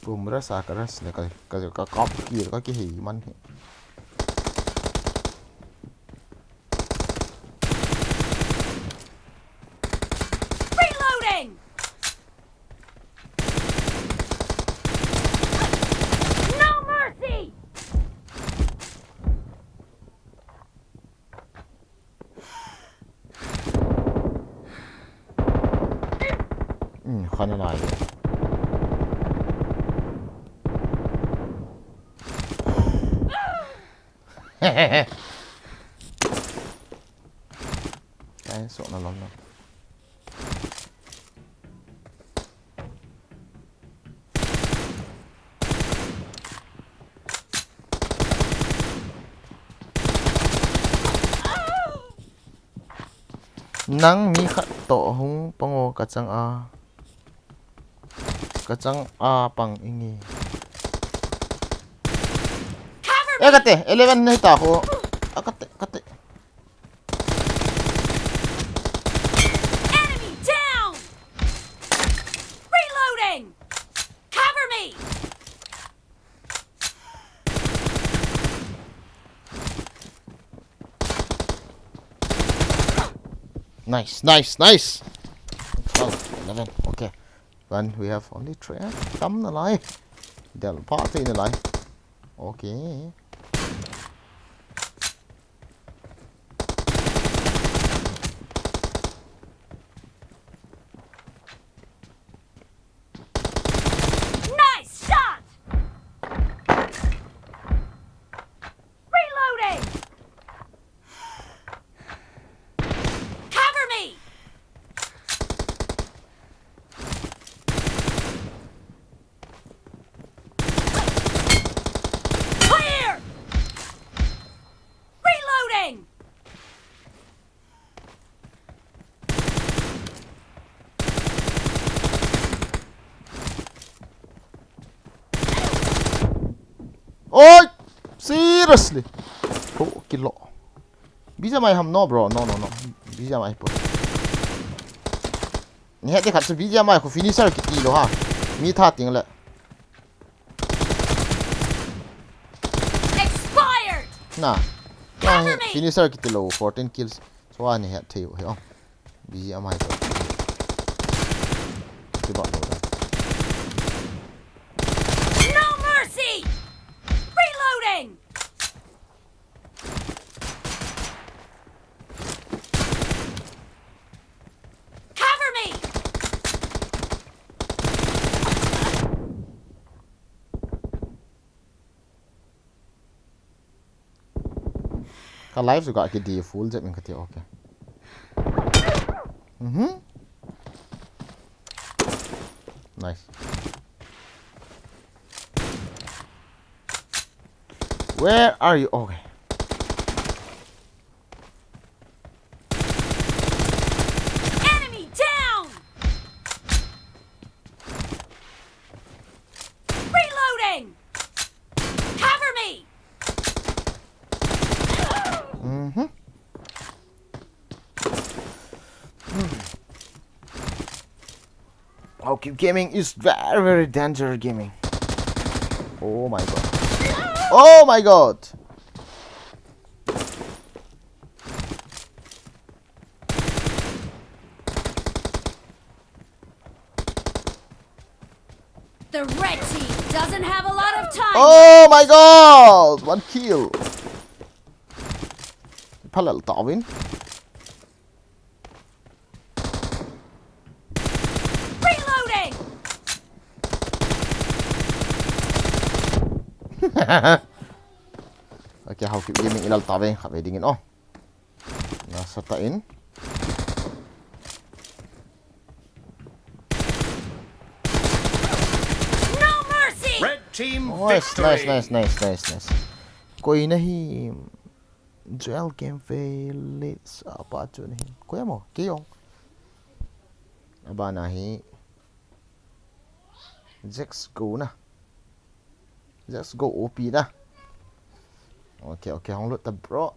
Pum ras a ka ras le ka, ka, ka kap ki ka ki hei man he. Reloading! No mercy! Hmm, khana lai. Kai so na lom na. Nang mi khat toh hung pang o ka chang a. Ka chang a pang inge. Cover Eh, me! kate, eleven na hita ko. Ah, kate, kate. Enemy down! Reloading! Cover me! Nice, nice, nice. Twelve, eleven. Okay. Then we have only three. Tam na lai. Del pa te na lai. Okay. Nice shot! Reloading! Cover me! Clear! Reloading! Oi! Seriously. Ho kilo. Bija mai ham no, bro. No, no, no. Bija mai po. Ni hete khat chu bija mai ko finisher kiti lo ha. Mi tha ting le. Expired! Na. Na hi finisher kiti lo, fourteen kills. So ani het thei u he. Bija mai to. Ti ba lo da. No mercy! Reloading! Cover me! Alive juga kidi full jep in kati, okay. Mhm. Nice. Where are you? Okay. Enemy down! Reloading! Cover me! Mhm. How keep gaming is very, very danger gaming. Oh my god. Oh my god. The red team doesn't have a lot of time. Oh my god! One kill. Palal tawin. Reloading! Okay, how keep gaming ilal tawin khabe dingin oh. Nasa ta in. No mercy! Red team nice, victory! Nice, nice, nice, nice, nice. Koi nahi Joel game fail late apa chu nahi. Koi mo, kiyong. Aba nahi. Jax go na. Let's go, O P da. Okay, okay, hong lut ta, bro.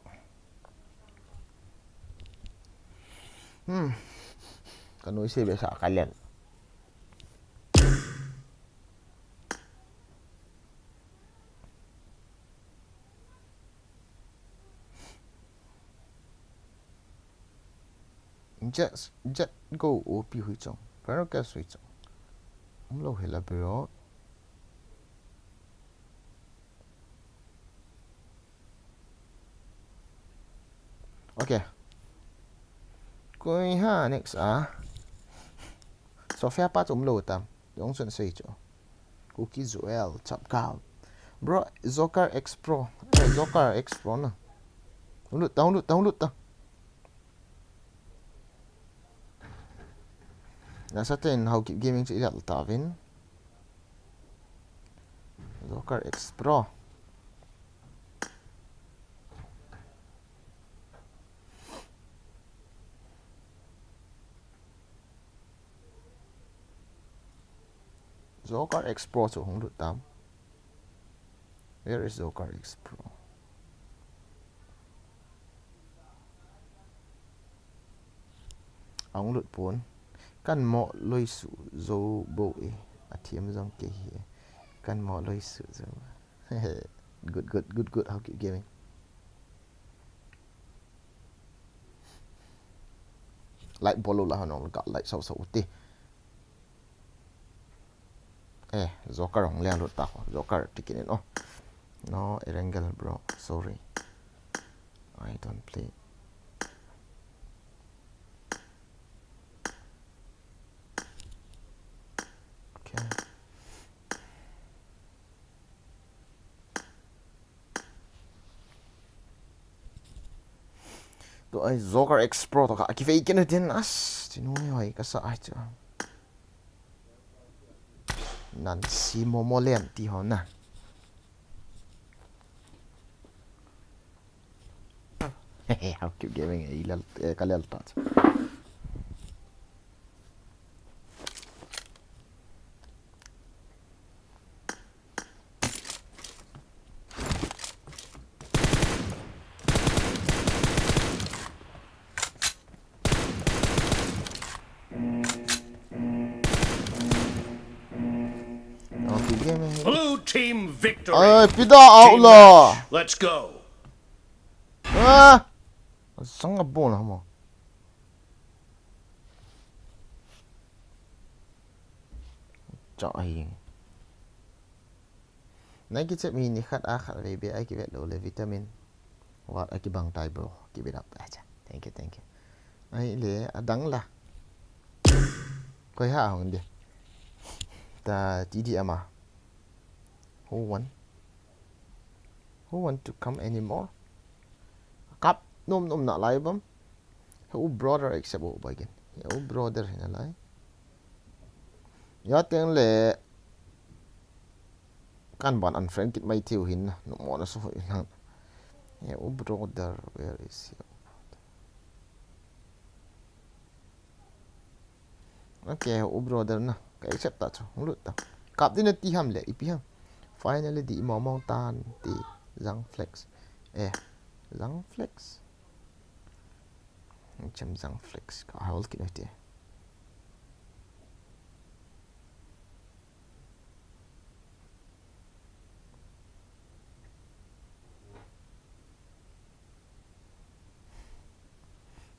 Hmm. Ka nuisat behseh ka lian. Jet, Jet go O P hui chong. Paragas hui chong. Umlo hela bro. Okay. Koi ha next a. Sophia pa chom lo tam. Yong sun sei cho. Kuki Joel, chap kal. Bro, Joker X Pro. Eh, Joker X Pro na. Hong lut ta, hong lut ta, hong lut ta. Nasa ten how keep gaming chu ilal tawin. Joker X Pro. Joker X Pro chu hong lut tam. Where is Joker X Pro? Ahung lut pon. Kan mo loi su zo bo e. A thiam jong kei hi. Kan mo loi su zo. Good, good, good, good. How keep gaming. Like bol lo la hanong ka like sau sau ti. Eh, Joker hong leng lut ta ho. Joker ticket in oh. No, Erangel bro. Sorry. I don't play. Okay. To ai Joker X Pro to ka kivei kenu tin as. Tinu ni hoi ka sa ai chu. Nan si momo len ti ho na. Hehe, how keep gaming e, ilal, eh, kalel ta. Blue team victory. Ai, pida out la. Let's go. Ah. Sang a bon hamo. Cha hi. Nai kichep mi ni khat a khat vei be ai kivet lo le vitamin. Wat a kibang tai bro. Keep it up. Acha. Thank you, thank you. Ai le adang la. Koi ha hong de. Ta T D M a. Who want? Who want to come anymore? Kap nom nom nalai bam. He u brother accept u ba gen. He u brother hi nalai. Ya teng le kan ban unfriend kit mai thei u hin na. No mo na so hoi lang. He u brother, where is he? Okay, u brother na. Ka accept ta chu. Hung lut ta. Kap din na ti ham le, ipi ham. Finally di mo mong tan ti. Zang flex. Eh, Zang flex. Chem Zang flex. Ka hol kit na ti.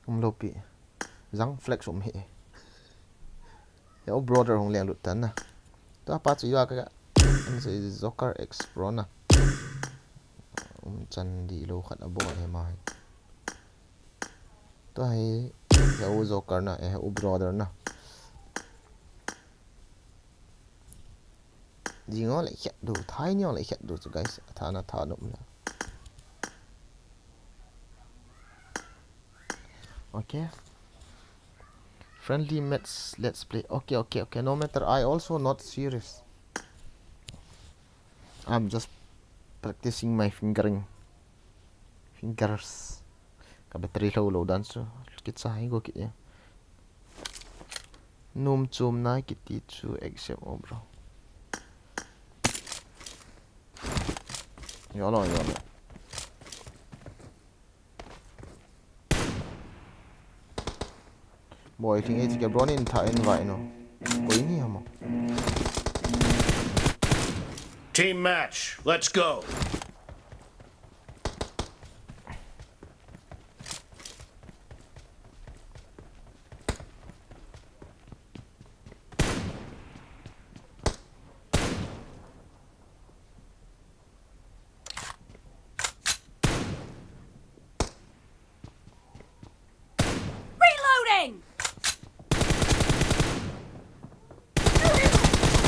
Um lo pi. Zang flex um hi. He u brother hung leng lut tan na. Tua pa chu ya ka. An se Joker X Pro na. Um chan di lo khat a bo he ma. Tua hi, he u Joker na, he u brother na. Jing o le khet du, thai ni o le khet du chu guys, a tha na tha num na. Okay. Friendly match, let's play. Okay, okay, okay. No matter, I also not serious. I'm just practicing my fingering. Fingers. Ka battery lo lo dan chu. Kicha hi go ki e. Num chum na kiti chu exam o bro. Yo lo, yo lo. Boy, thing e, thing e, bro, nin tha in vai no. Koi ni hamo. Team match, let's go. Reloading!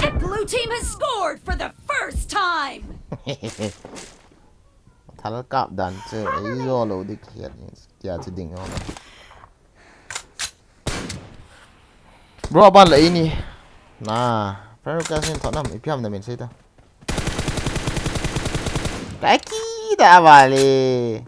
The blue team has scored for the first time! Thal kap dan chu, ei zo lo dik hiat in, kia chu ding o. Bro, aban la ini. Na, friend request in thonam, ipi ham na min sei ta. Kaki da vale.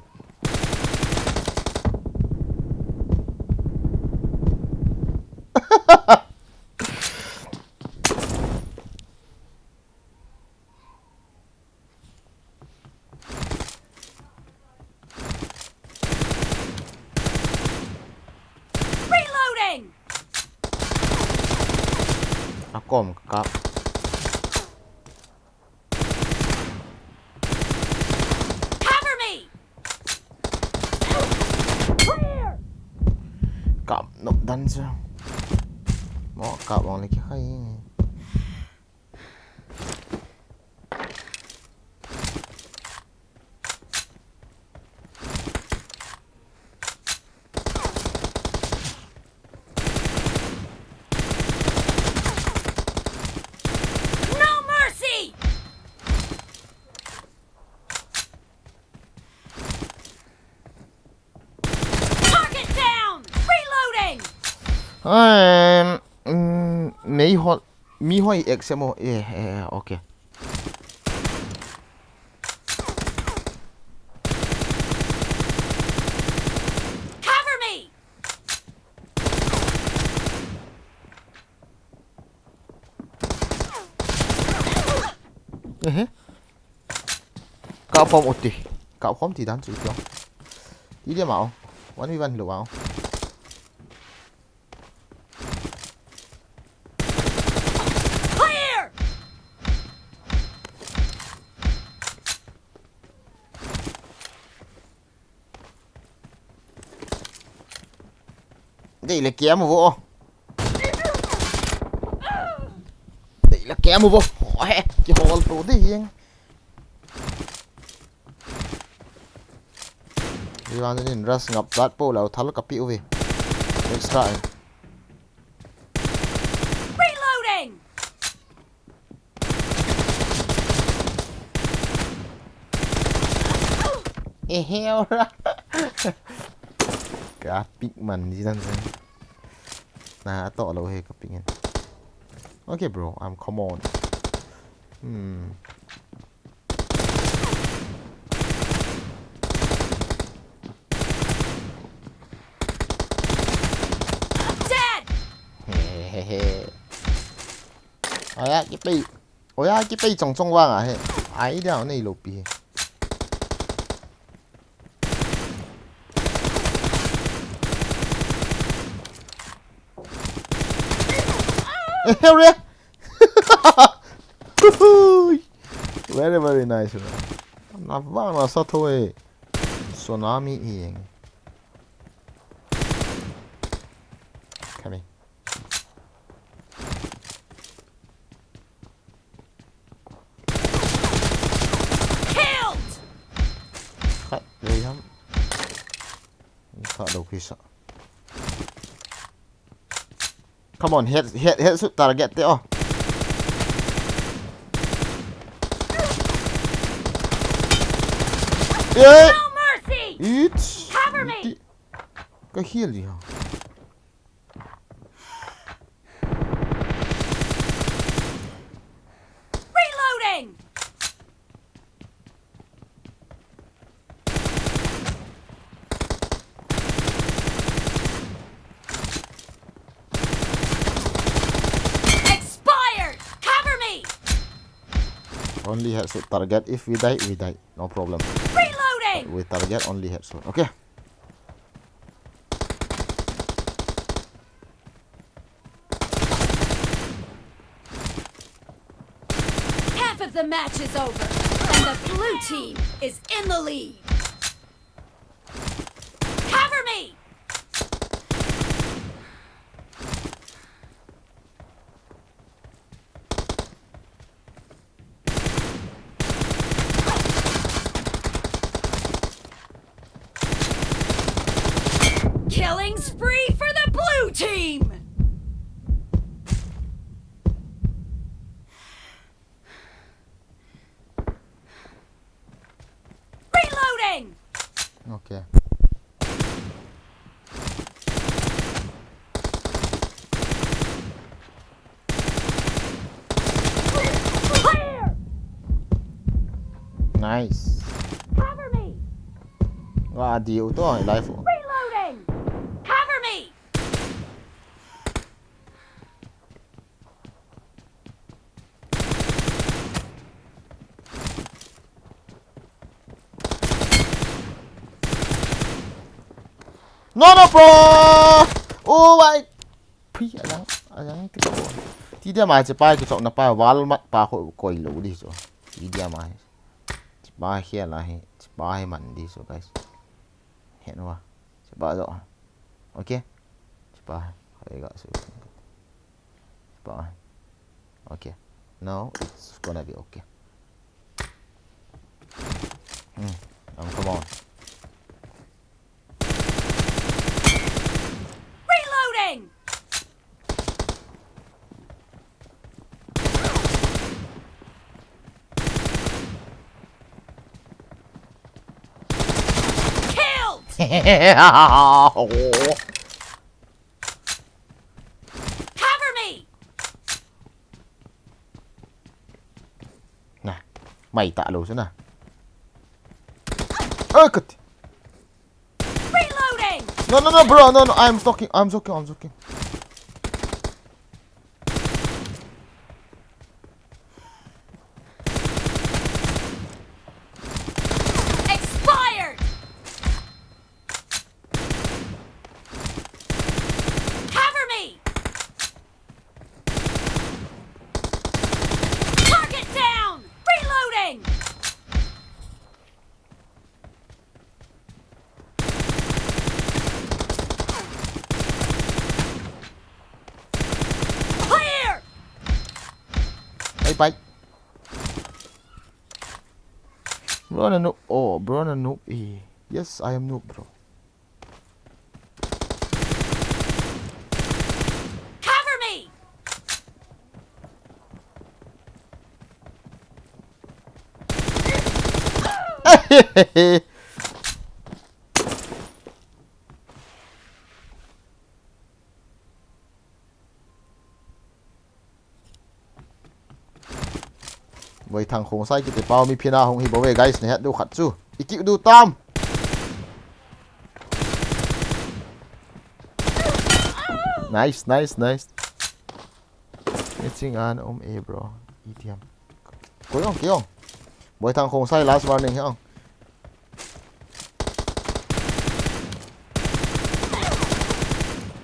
Reloading! Akom ka kap. Cover me! Clear! Kap nop dan chu. Mo kap ong le ki khai. No mercy! Target down! Reloading! Um, mm, mei hot, mi hoi X M O. Eh, eh, okay. Cover me! Ehe. Kap khom uti. Kap khom ti dan chu itiong. Ti dia mau. One v one lo mau. Clear! Dei le kiam vo. Dei le kiam vo. He, ki hol to dei yeng. Iwan in rush ngap chat po lau thal ka pi uve. Extra eh. Reloading! Ehe, ora. A pick man ji dan se. Na, atoh lou hi ka pick in. Okay, bro, I'm come on. Hmm. Dead! Hehehe. Aya, kipei. Oya, kipei chong chong vang a he. Ai dia nei lou pi he. Eh, here. Very, very nice, bro. Na vang na sa tho e. Tsunami hi eng. Coming. Killed! Khat, lei ham. Khat lou kisa. Come on, head, head, head shoot target te, oh. Yeah. No mercy! It's Cover me! Ka heal di ha. Reloading! Expired! Cover me! Only headshot target. If we die, we die. No problem. Reloading! We target only headshot. Okay. Half of the match is over, and the blue team is in the lead. Cover me! Killing spree for the blue team! Reloading! Okay. Clear! Nice. Cover me! Wa di u to, life. Reloading! Cover me! No, no, bro! Oh my! Phi, ayang, ayang, ti ko. Ti dia ma che pai ko chok na pa, wall mat pa ko koi lo di so. Ti dia ma. Che pa hi la hi, che pa hi man di so, guys. He no wa. Che pa zo. Okay. Che pa. Hai ga so. Fine. Okay. Now it's gonna be okay. Hmm. Um, come on. Reloading! Killed! Oh. Cover me! Na, mai ta lo su na. Oh, cut. Reloading! No, no, no, bro, no, no, I'm talking, I'm talking, I'm talking. Expired! Cover me! Target down! Reloading! Clear! Bye bye. Bro, na noob. Oh, bro, na noob eh. Yes, I am noob, bro. Cover me! Boithang Khongsai kiti pa mi phina hung hi bou ve, guys, nahet diu khat chu. I kit diu tam. Nice, nice, nice. Ni ching an um e, bro. Itiam. Koi ong, koi ong. Boithang Khongsai, last warning hi ong.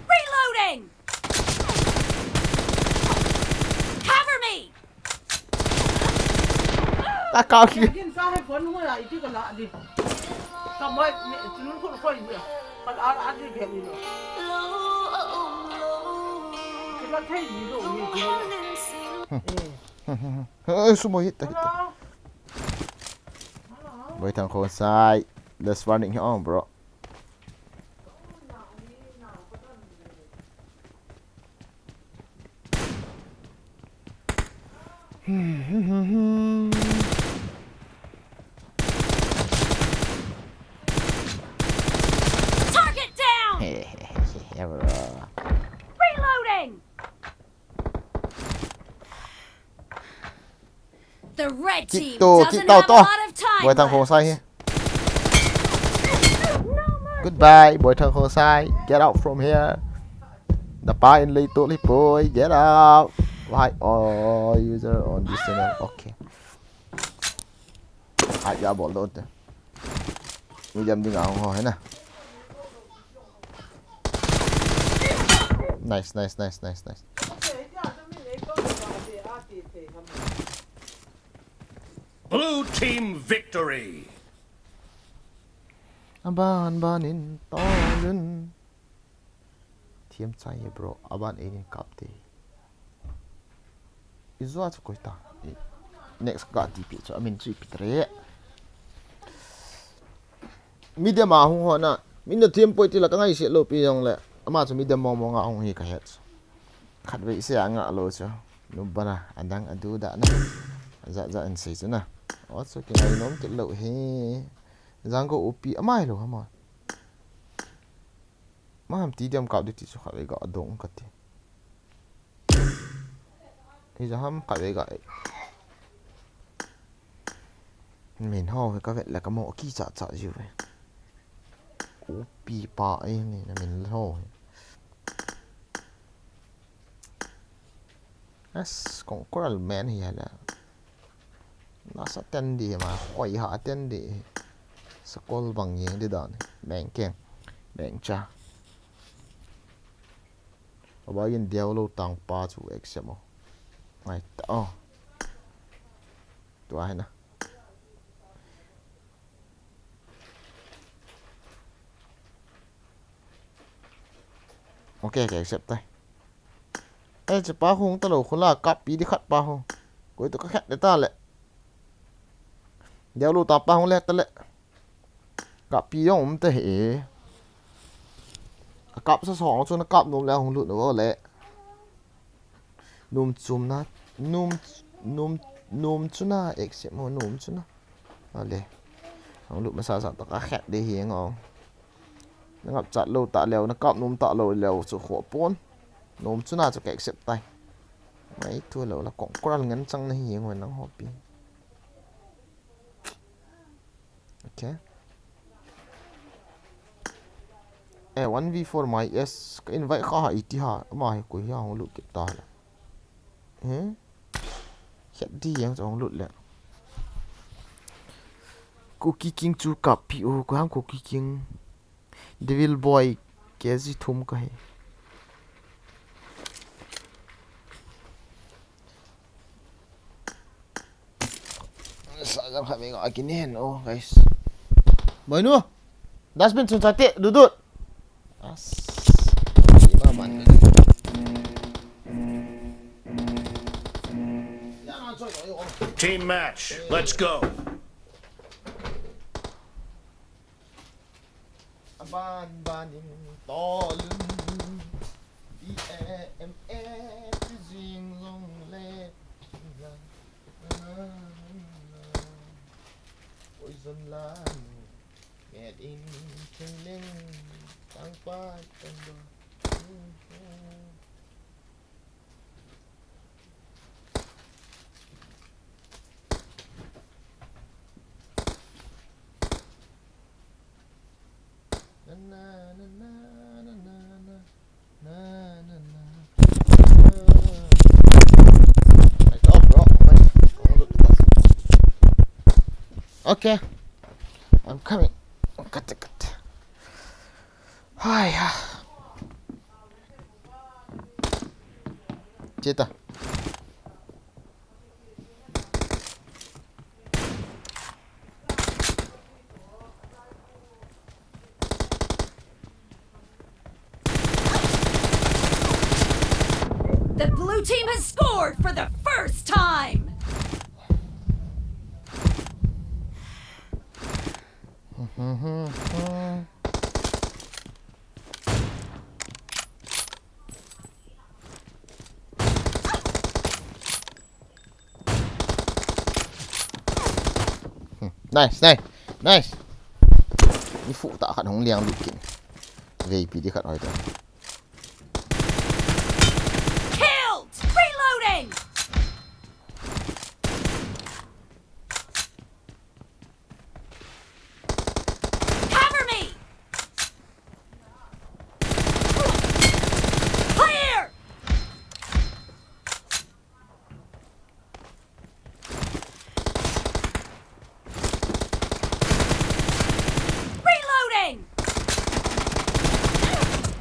Reloading! Cover me! Ta kau ki. Kin sa he phone mo ya, iti ka la di. Ka mai ni, tun ko ko ni. Ka la a di ke ni lo. Ki la thei ni lo ni. Eh. Eh, sumo hit ta, hit ta. Hello? Hello? Boithang Khongsai. Last warning hi ong, bro. Target down! Yeah, bro. Reloading! The red team doesn't have a lot of time left. Boithang Khongsai hi. Goodbye, Boithang Khongsai. Get out from here. Napa in lei to li poi. Get out. Why all user on this channel? Okay. Ai, ya bol do te. Medium ding a hung ho he na. Nice, nice, nice, nice, nice. Blue team victory. Aban ban in tolun. Thiam chai e, bro. Aban einin kap te. I zua chu koi ta. I next ka tipi chu amin chu ipi tre. Medium a hung ho na. Min na thiam poi ti la ka ngaise lou pi jong le. Ama chu medium mong mong a hung hi ka het. Khatvei se a nga lou chu. Nubana adang adu da na. Aja ja in sei chu na. O chu ki ngai nom kit lou hi. Jang ko upi amai lou hama. Ma ham ti diam kap di ti chu khatvei ga dong ka ti. Hi ja ham khatvei ga. Min ho ka vet la ka mo ki cha cha jiu ve. Upi pa ai ni na min ho. As, kong koral men hi hala. Nasa ten di ma, khoi ha ten di. Sakol bang yeng di dan. Beng keng. Beng cha. Aba yin diau lo tang pa chu exam o. Ngai ta o. Tua hi na. Okay, ka accept tai. Eh, chu pa hung ta lo khula, kap pi di khat pa hung. Koi to ka khat de ta le. Diau lo ta pa hung le ta le. Kap pi jong um te he. A kap sa song chu na kap nom le hung lut no le. Num chum na, num, num, num chu na, except mo num chu na. Ale. Hung lut masa sa to ka khat de hi ngong. Na ngap chat lo ta leo, na kap nom ta lo leo chu kho pon. Nom chu na chu ka accept tai. Mai tu lo la kong koral ngen chang na hi ngoi nang hopi. Okay. Eh, one v four mai S ka invite kha ha iti ha, ama hi koi hi hung lut kit ta la. Hmm? Khat di yang chu hung lut le. Kuki King chu kap pi u, ko ham Kuki King. Devil Boy, K G thum ka hi. Sa jang kha me nga akin hen, oh, guys. Boy nu. Dustbin chun chate, dudut. As. Ima man. Team match. Let's go. Aban ban in tolun. B A M A ti jing jong le. Poison la. Made in Chinling. Tang pa tang ba. Okay. I'm coming. Cut, cut. Hai ha. Cheta. The blue team has scored for the first time. Nice, nice, nice. Ni fu ta khat hung liang lut kin. Vei pi di khat hoi ta. Killed! Reloading! Cover me! Clear! Reloading!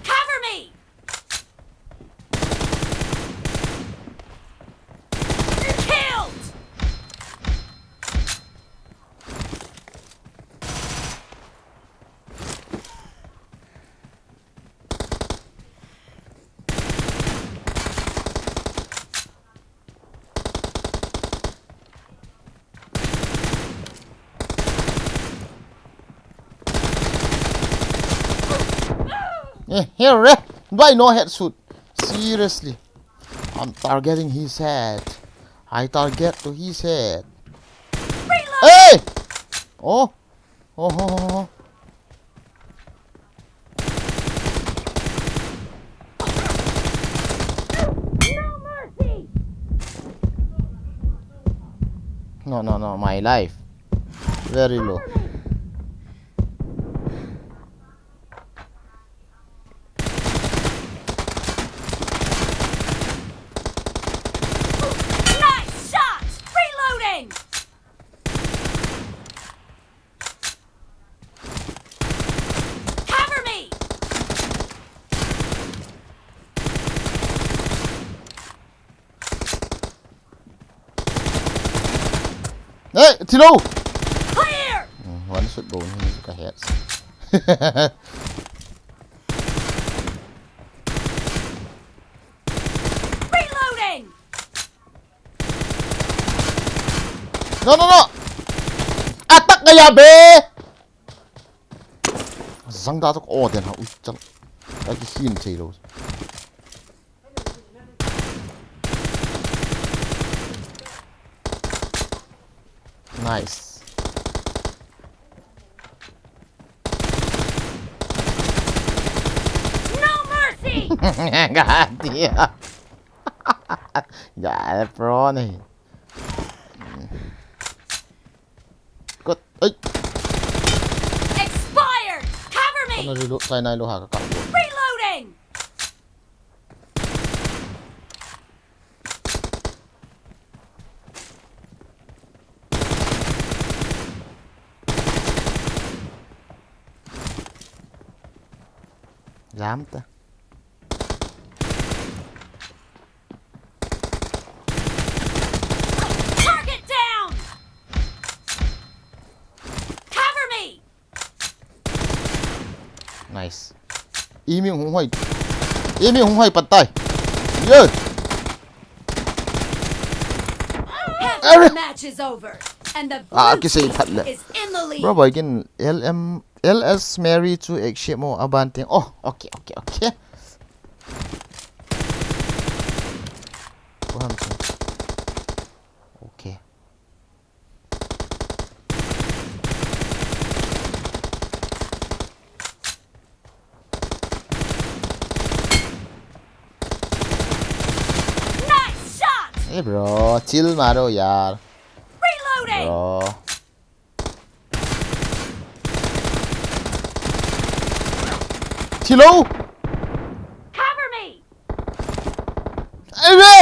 Cover me! Killed! Eh, here, eh. Why no head shoot? Seriously. I'm targeting his head. I target to his head. Hey! Oh. Oh, oh, oh, oh. No mercy! No, no, no, my life. Very low. Nice shot! Reloading! Cover me! Hey, Tilo! Clear! Hmm, one shot bou ni ka head. Reloading! No, no, no! Attack kaya be! Zang da tok o den ha, ui, chal. Ka ki hin thei lo. Nice. No mercy! Gati. Gale pro ni. Good. Ai. Expired! Cover me! Ano reload, sai nai lo ha ka ka. Reloading! Jam ta. Target down! Cover me! Nice. Imi hung hoi. Imi hung hoi patai. Ye. Half of the match is over, and the blue team is in the lead. Bro, boy, kin L M, L S Mary chu accept mo aban ting. Oh, okay, okay, okay. Ko ham chu. Okay. Nice shot! Hey, bro, chill maro yaar. Reloading! Bro. Chill o! Cover me! Ei ve!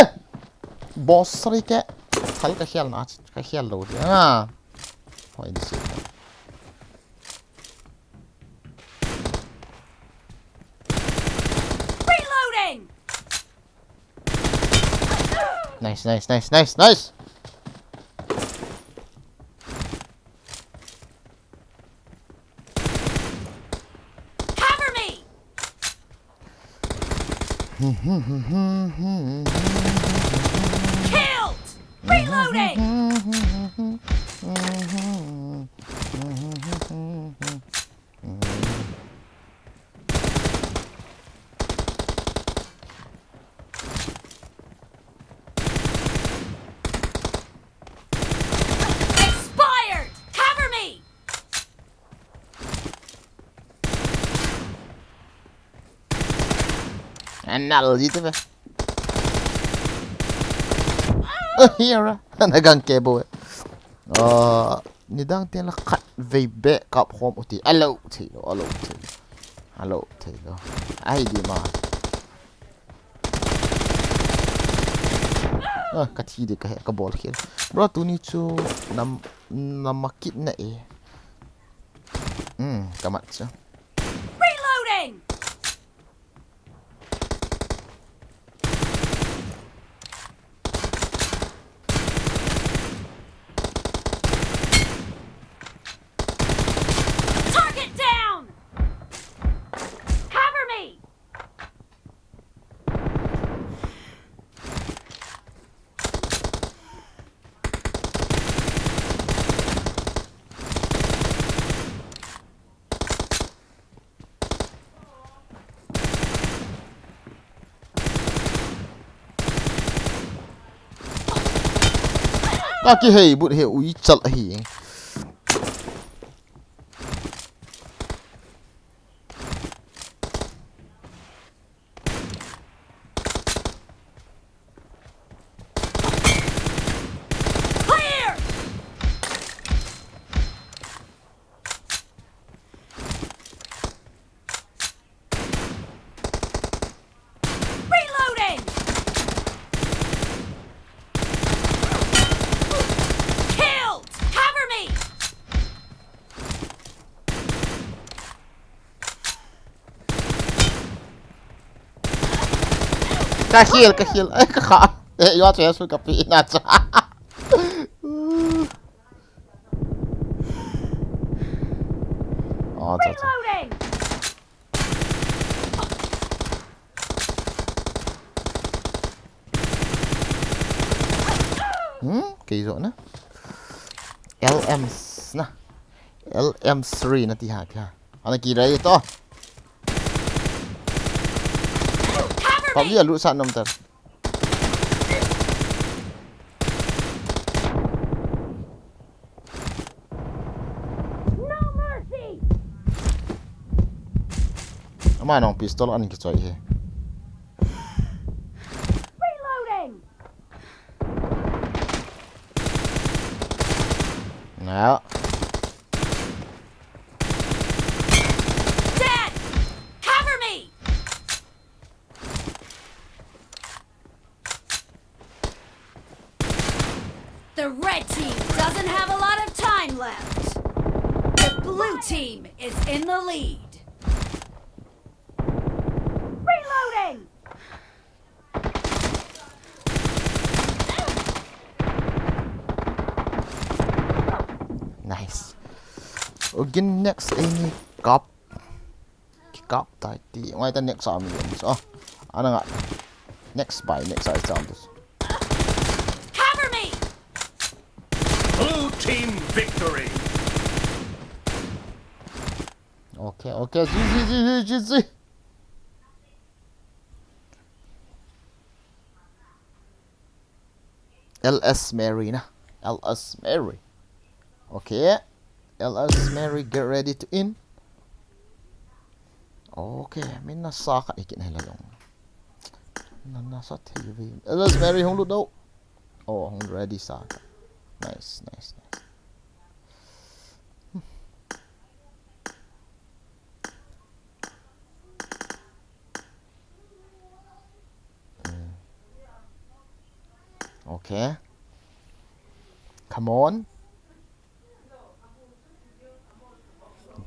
Boss sari ke. Thal ka khel na, ka khel lo dia. Pai ni se. Reloading! Nice, nice, nice, nice, nice. Cover me! Killed! Reloading! Expired! Cover me! Anal ji te ve. Oh, here. Na gang ke bo. Ah, nidang te la khat vei be kap khom uti. Alo thei lo, alo thei lo. Alo thei lo. Ai di ma. Ah, ka thi de ka he, ka bol khel. Bro, tuni chu nam, nam kit na e. Hmm, ka mat chu. Reloading! Target down! Cover me! Ka kihei but he ui chal ahi. Clear! Reloading! Killed! Cover me! Ka heal, ka heal. Ai, ka kha. Eh, yo, che su ka pi na cha. Oh, cha, cha. Reloading! Hmm, kei zo na. L M s na. L M three na ti ha kha. Ana ki rai to. Cover Pabli me! Alu sa nom tar. No mercy! Ama nong pistol an ki choi he. Reloading! Na. Dead! Cover me! The red team doesn't have a lot of time left. The blue team is in the lead. Reloading! Nice. Again, next any cup. Kikap tai ti. Ngai ta next ami um so. Ana nga. Next by next ai cham dus. Cover me! Blue team victory. Okay, okay. G G, G G, G G. L S Mary na. L S Mary. Okay. L S Mary, get ready to in. Okay, min na sa khat ikit na hila jong. Na na sa thei ve. L S Mary hung lut do. Oh, hung ready sa khat. Nice, nice, nice. Okay. Come on.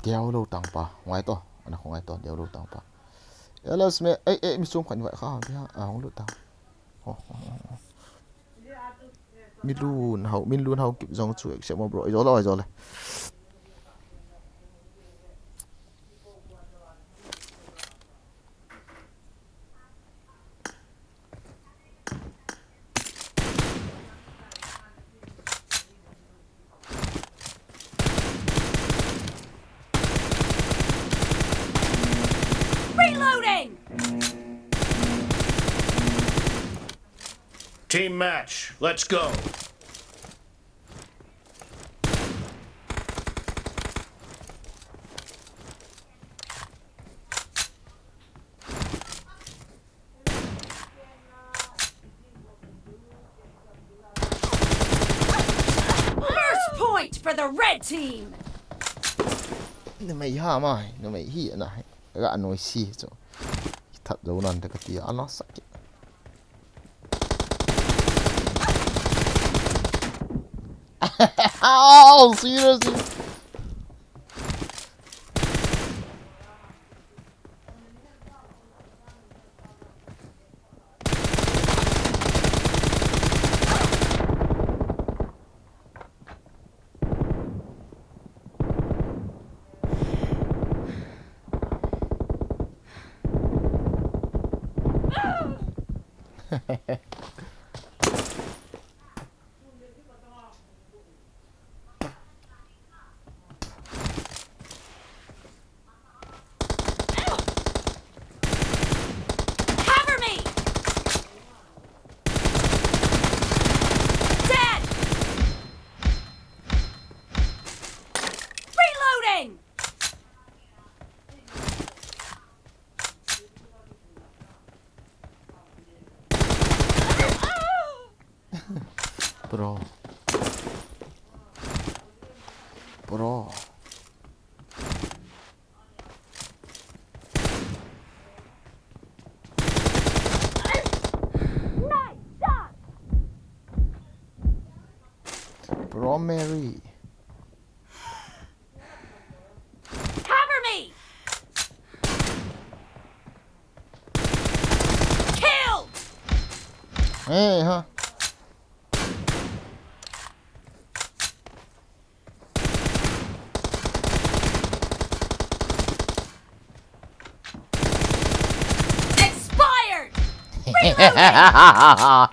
Deu lo tang pa. Ngai to. Ana ko ngai to. Deu lo tang pa. Elas me. Ei, ei, mi sum khan vai kha. Bia. A hong lo tang. Ho, ho, ho, ho. Mi lun hau, min lun hau kip jong chu accept mo bro. Ijole, ijole. Reloading! Team match, let's go. First point for the red team. Numei ha mai, numei hi na hai. Ga noi si chu. That lo nan te ka ti a na sa ki. Oh, seriously. Cover me! Dead! Reloading! Bro. Bro. Bro Mary. Cover me! Killed! Hey, ha. Expired! Reloading!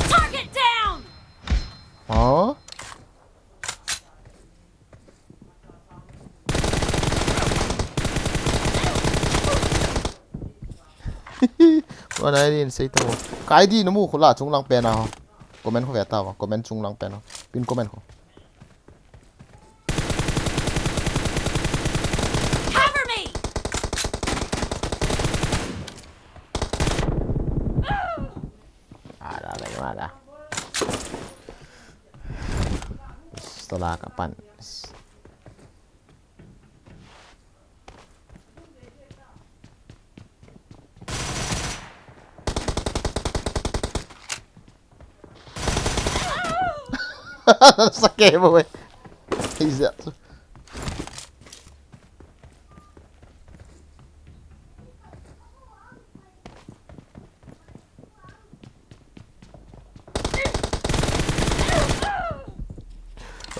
Target down! Huh? Wana din sei ta ho. Ka I D namu khula chunglang pen a ho. Comment kho ve ta ho. Comment chunglang pen ho. Pin comment kho. Cover me! Ala, ala, ala. Setelah kapan? Sakit mo, eh. Isa.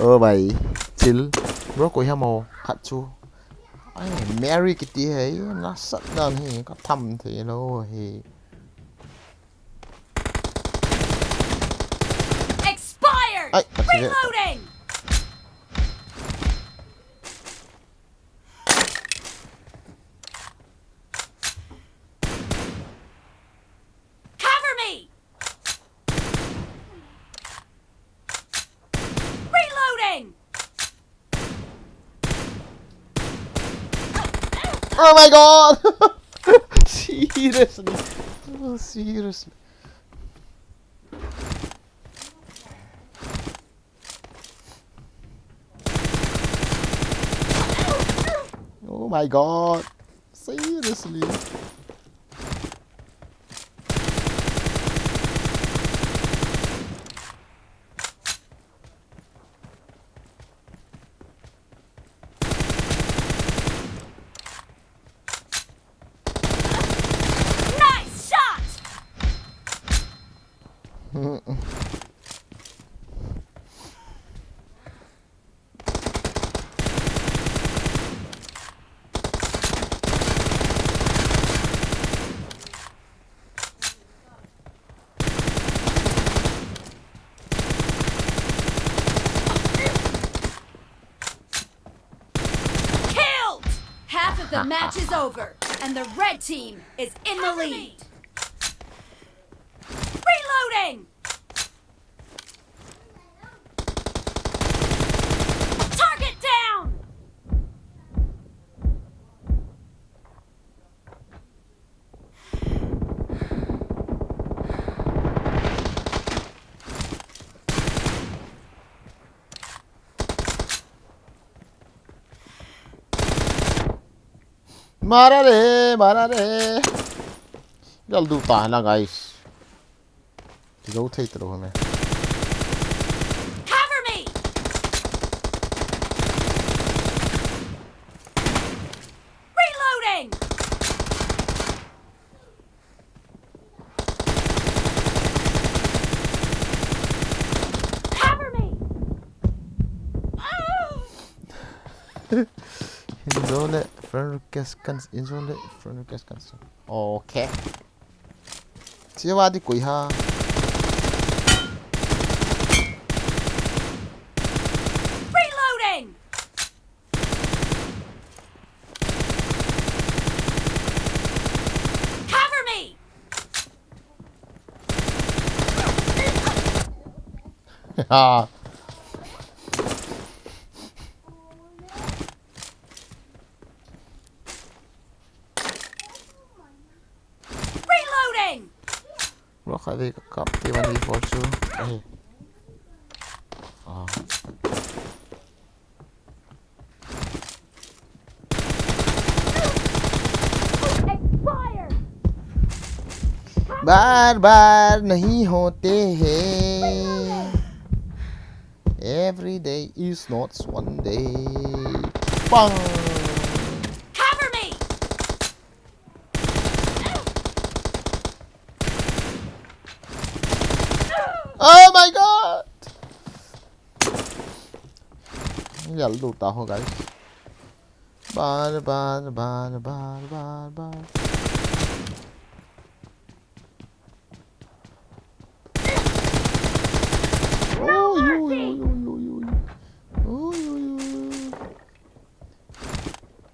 Oh, bai. Chill. Bro, koi ham o. Khat chu. Ai, Mary kiti hai. Nasat dan hi. Ka tham thei lou hi. Expired! Ai, ka thi ve. Reloading! Cover me! Reloading! Oh my God! Seriously. Oh, seriously. Oh my God. Seriously. The match is over, and the red team is in the lead. Reloading! Target down! मारा रे, मारा रे। जल्दी उतार ना, guys। जो थे इतरो हमें। Cover me! Reloading! Cover me! Inzole, friend request cancel. Inzole, friend request cancel. Okay. Siwa di kui ha. Reloading! Cover me! Ah. Reloading! Bro, kha ve ka kap ti van vi for chu. Eh. Ah. Expired! बार बार नहीं होते हैं। Every day is not one day. Bang! Cover me! Oh my God! Jal do ta ho, guys. Bar, bar, bar, bar, bar, bar. Oi, oi, oi, oi, oi, oi. Oi, oi, oi.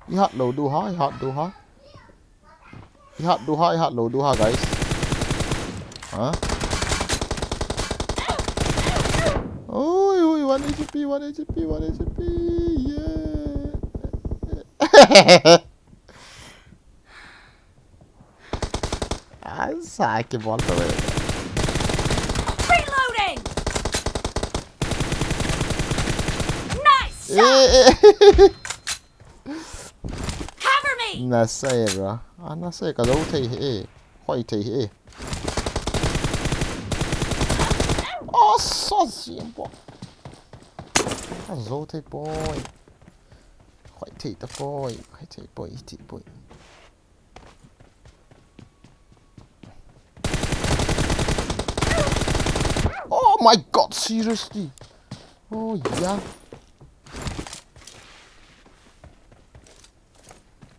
Ihat lou du ha, ihat du ha. Ihat du ha, ihat lou du ha, guys. Ha? Oi, oi, one H P, one H P, one H P. Yeah. Asa ke bol to. Reloading! Nice shot! Eh, eh. Cover me! Nasa e, bro. Ah, nasa e, ka zo thei e. Hoi thei e. Oh, so zin po. Ka zo thei poi. Hoi thei ta poi. Hoi thei poi, thei poi. Oh my God, seriously. Oh, yeah.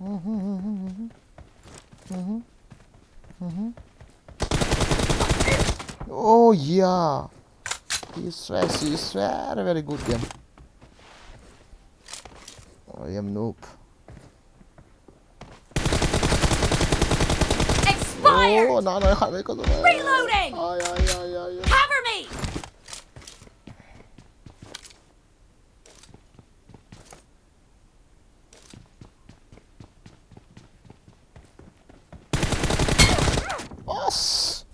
Mm-hmm, mm-hmm, mm-hmm. Mm-hmm. Mm-hmm. Oh, yeah. He swear, he swear. Very good game. I am noob. Expired! Oh, na, na, na, na, na. Reloading! Ay, ay, ay, ay, ay. Cover me! Os!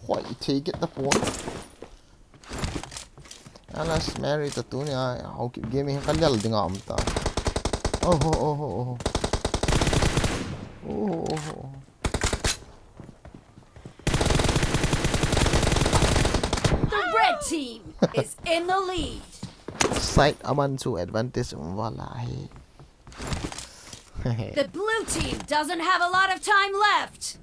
Hoi, take it the point. Alas, Mary, ta tuni a, Haokip Gaming hi ka lel ding a um ta. Oh, oh, oh, oh, oh. Oh, oh, oh, oh. The red team is in the lead. Side aman chu advantage um vala hi. The blue team doesn't have a lot of time left.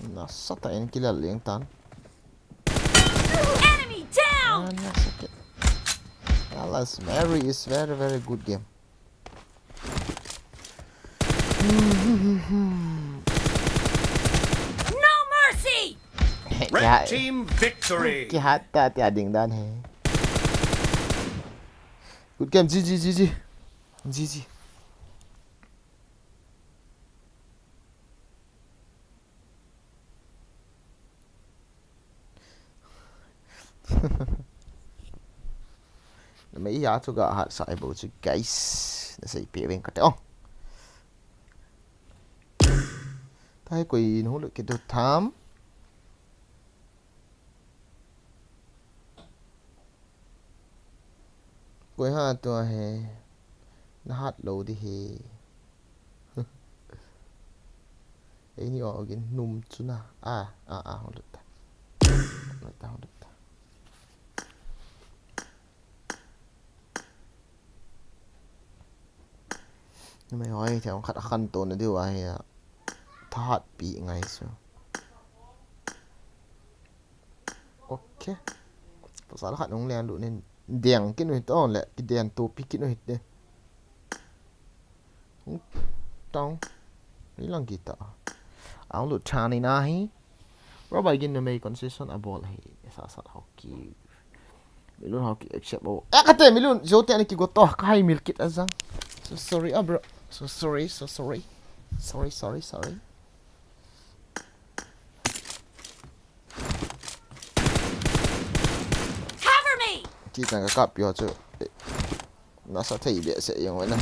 Nasatah in kilel leng tan. Enemy down! Ah, nasakit. Alas, Mary is very, very good game. No mercy! Kiha-, Team victory. Kihat ta tia ding dan hi. Good game, G G, G G. G G. Numei a chu ga hat sa ai bo chu, guys. Na sei pe veng kate o. Tai koi nu le kitu tham. Koi ha tua he. Na hat lo di he. Eini o gin num chu na. A, a, a, hong lut ta. Hong lut ta, hong lut ta. Numei hoi, thei hong khat a khan to na diu a hi a. Thahat pi ngai su. Okay. Pasal khat nung lian lu nen. Deng kin u hit on le. Ki den to pi kin u hit de. Tong. Ni lang kita. Ang lu chan ni na hi. Robai gin numei concession a bol hi. Sa sa hoki. Milun hoki accept o. Eh, kate milun. Jote ani ki goto. Ka hai mil kit azang. So sorry, ah, bro. So sorry, so sorry. Sorry, sorry, sorry. Cover me! Ti tang ka kap yo chu. Eh, nasa thei be se yung na.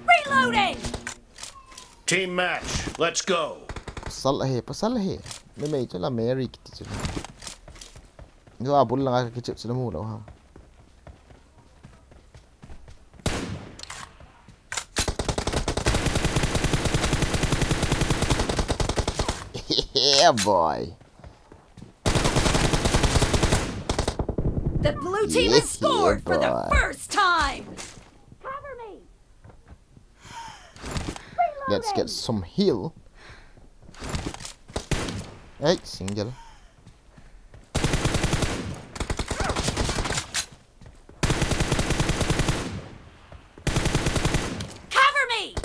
Reloading! Team match, let's go! Pasal ahi, pasal ahi. Numei chu la Mary kiti chu. Yo abul la ka kichip chu la mu lo ha. Yeah, boy. The blue team has scored for the first time. Cover me. Let's get some heal. Hey, single. Cover me.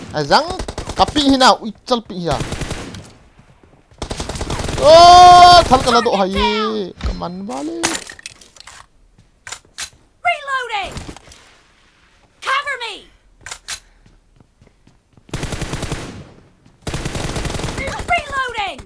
Azang kapi hina, ui, chalpi hia. Oh, thal kala do hai. Kaman bale. Reloading. Cover me. Reloading.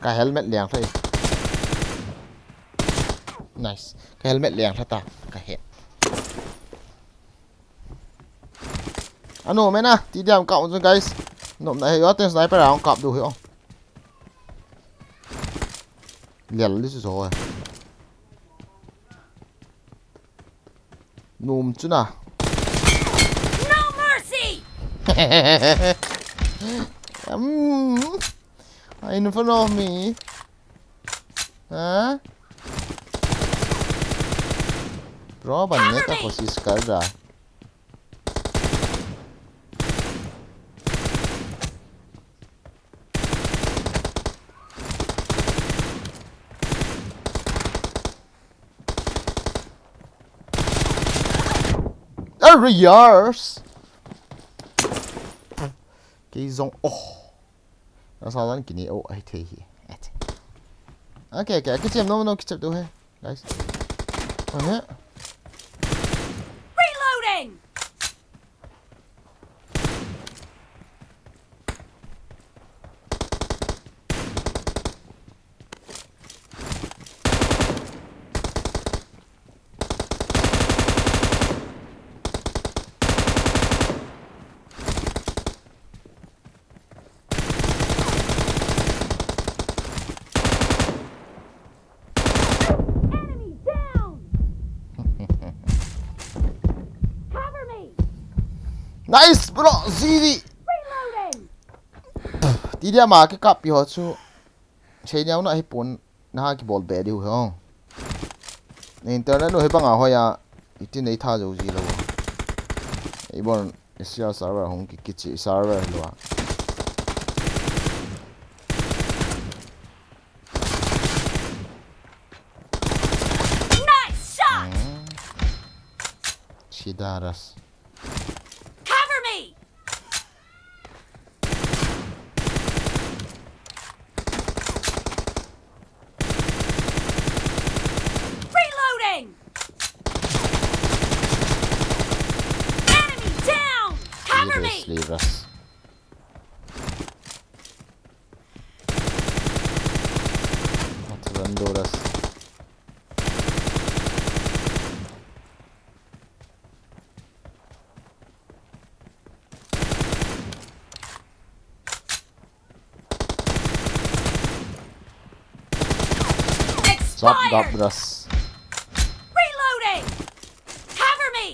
Ka helmet liang thei. Nice. Ka helmet liang thata. Ka he. Ano, mena, ti diam kap chu, guys. Nom na he, yo, ten sniper a hong kap du he, oh. Lial li su so, eh. Nom chu na. No mercy! Um, in front of me. Huh? Bro, banne ka koshish kar raha. Arrears. Kei jong, oh. Nasa jan kini, oh, ahi thei hi. Et. Okay, okay, kichep, no, no, kichep tu he. Guys. Ahe. Reloading! Enemy down! Cover me! Nice, bro! G G! Reloading! Ti dia ma ke kap pi ho chu. Sei niau na hi pon na ha ki bol be diu ho. Internet lo hi banga hoi a. Iti nei tha jo ji lo. Ei bon, Asia server hung ki kichi server lo a. Nice shot! Hmm. Sidaras. Cover me! Reloading! Enemy down! Cover me! Serious, serious. What a Honduras. Expired! Sap gap ras. Reloading! Cover me!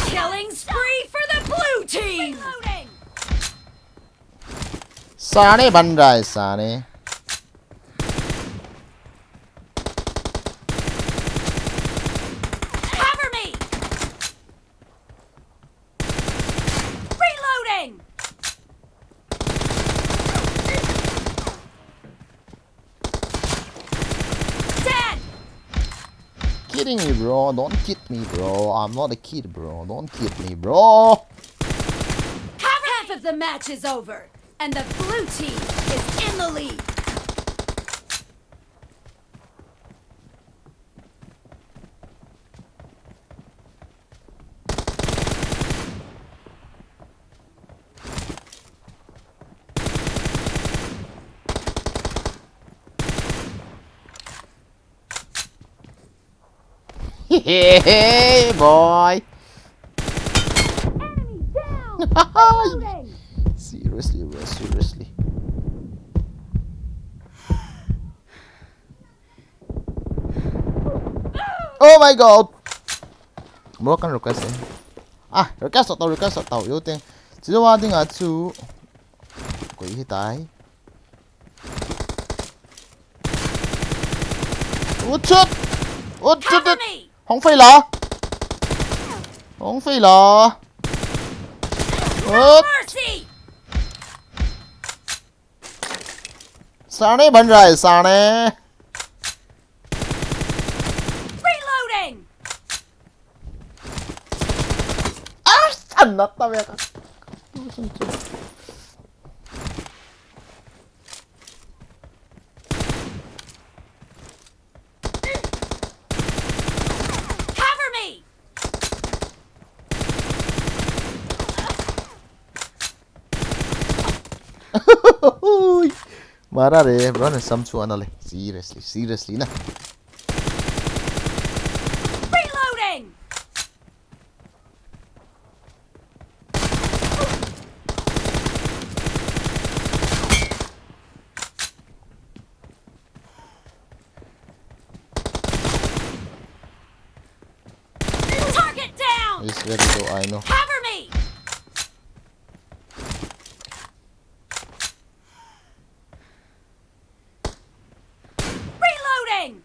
Killing spree for the blue team! Reloading! Sane bandai sane. Cover me! Reloading! Dead! Kidding me, bro. Don't kid me, bro. I'm not a kid, bro. Don't kid me, bro. Half of the match is over, and the blue team is in the lead. Hey, boy. Enemy down! Reloading! Seriously, bro, seriously. Oh my God. Bro, kan request eh. Ah, request tau, request tau, yo ting. Chizo wa ding a chu. Koi hi tai. Uchut! Uchut! Cover me! Hong fei la! Hong fei la! No mercy! Sane ban rai, sane! Reloading! Ah, anat ta veka. Cover me! Mara re, bro, na sam chu ana le. Seriously, seriously na. Reloading! Target down! He's ready to, I know. Cover me! Reloading!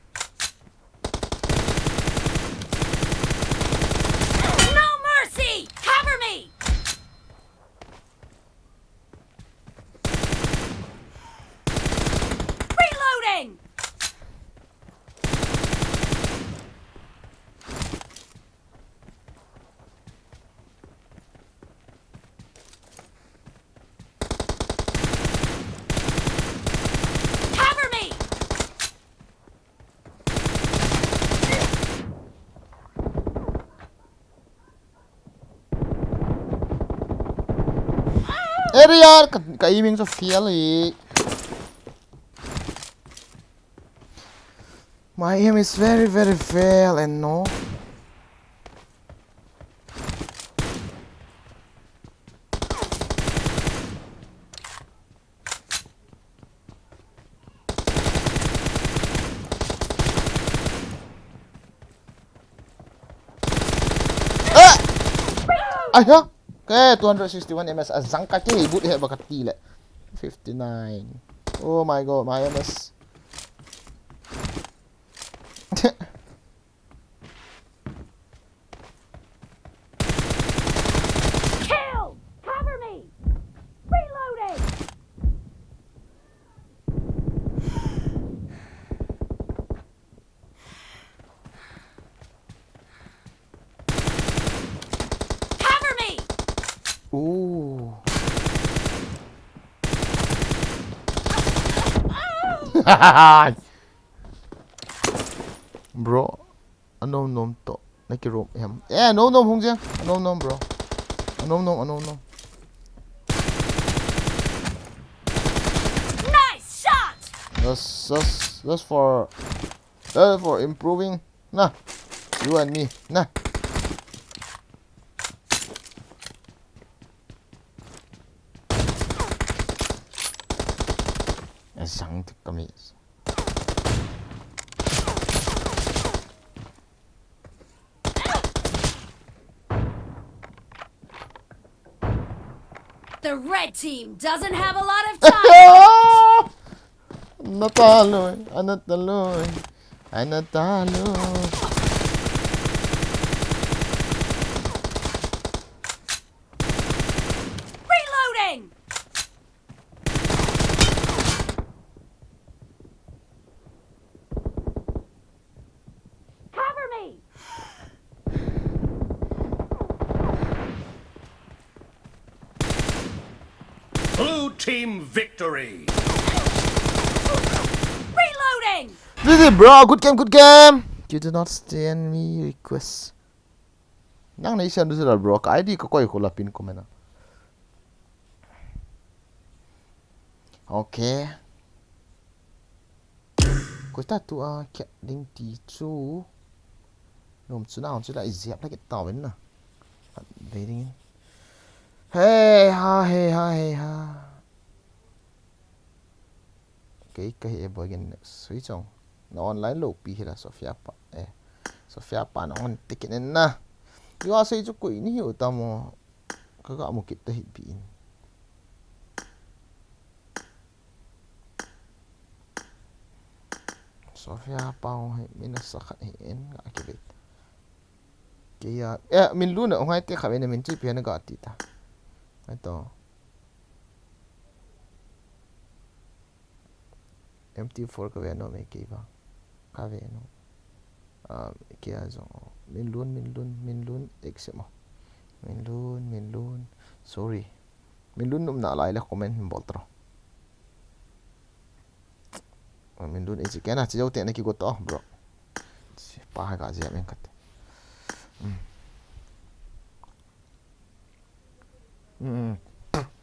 No mercy! Cover me! Reloading! Cover me! Area ka, ka aiming chu fail e. My aim is very, very fail and no. Ah! Ai ha! Ke two hundred sixty-one M S a jang ka ke boot he ba ka ti le. fifty-nine. Oh my god, my M S. Kill! Cover me! Reloading! Cover me! Ooh. Bro, anom nom to. Naki room em. Eh, nom nom hung jeng. Anom nom, bro. Anom nom, anom nom. Nice shot! Just, just, just for, uh, for improving. Nah, you and me. Nah. Asang tu kami. The red team doesn't have a lot of time. Natalo, anatalo, anatalo. Reloading! Cover me! Blue team victory! Reloading! G G, bro. Good game, good game. You do not stand me request. Nang nei send du sila, bro. Ka I D ka koi ko la pin comment a. Okay. Koi ta tu a kia ding ti chu. Nom chu na chu la i ziap la ke ta wen na. Dei ding. Hey ha, hey ha, hey ha. Kei ka hi e boy gen next. Sui chong. Na online lo pi hi la Sofia pa. Eh. Sofia pa na on ticket en na. Yo a sei chu koi ni hi u ta mo. Ka ga mu kit ta hi pi in. Sofia pa hi min a sa khat hi en ga ki bet. Kei a, eh, min lun a, hung hai te kha ve na min chi pi na ga ti ta. Hai to. M T four ka ve nom e kei vang. Ka ve nom. Ah, kei a jong. Min lun, min lun, min lun, except mo. Min lun, min lun. Sorry. Min lun nom na lai le comment min bol tro. Min lun e chi kei na chi jou te na ki go to, bro. Chi pa ha ga ji a men khat. Mm. Mm.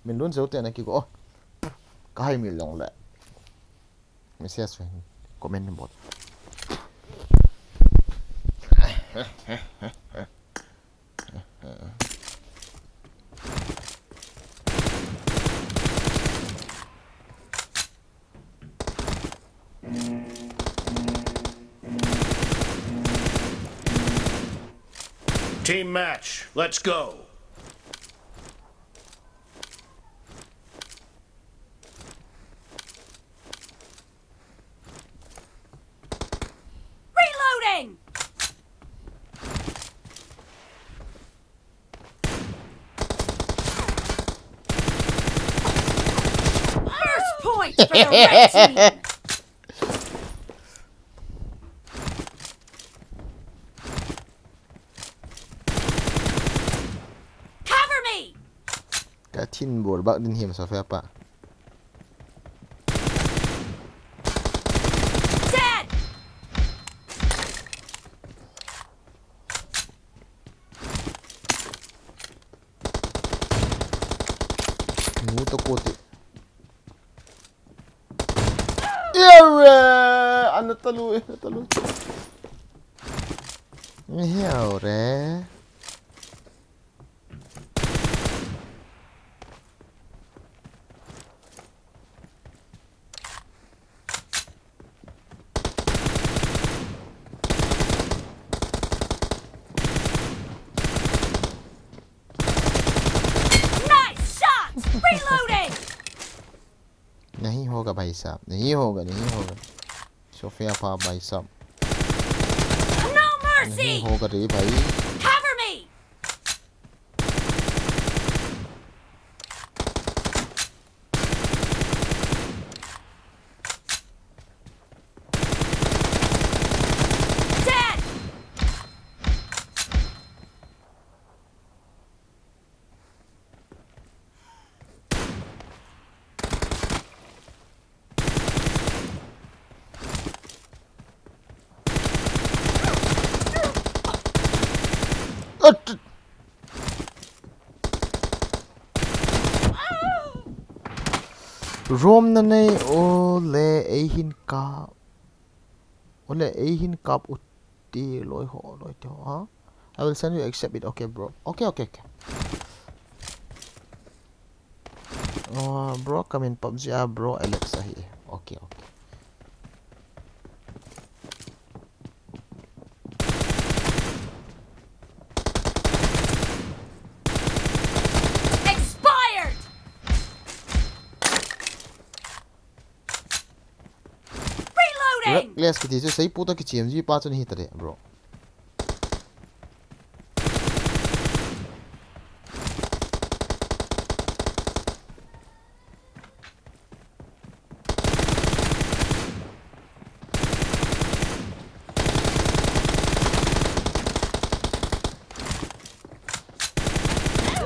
Min lun jou te na ki go. Ka hai mi long le. Message fe. Comment ni bol. Team match, let's go. Reloading! First point for the red team! Cover me! Ka thin bol bak din him sa fe pa. Dead! Mu to ko ti. Ere! Ana talu, eh, talu. Ni hiau re. Nice shot! Reloading! सकता भाई साहब, नहीं होगा, नहीं होगा। सोफिया पा भाई साहब। No mercy! नहीं होगा रे भाई। Cover me! Dead! Rom na nei o le ei hin ka, o le ei hin kap u ti loi ho, loi ti ho, ha? I will send you accept it. Okay, bro. Okay, okay, okay. Uh, bro, kamin PUBG a, bro, Alex ahi. Okay, okay. Expired! Reloading! Reckless kiti chu seipu toh kichem ji pa chu nahi tale, bro.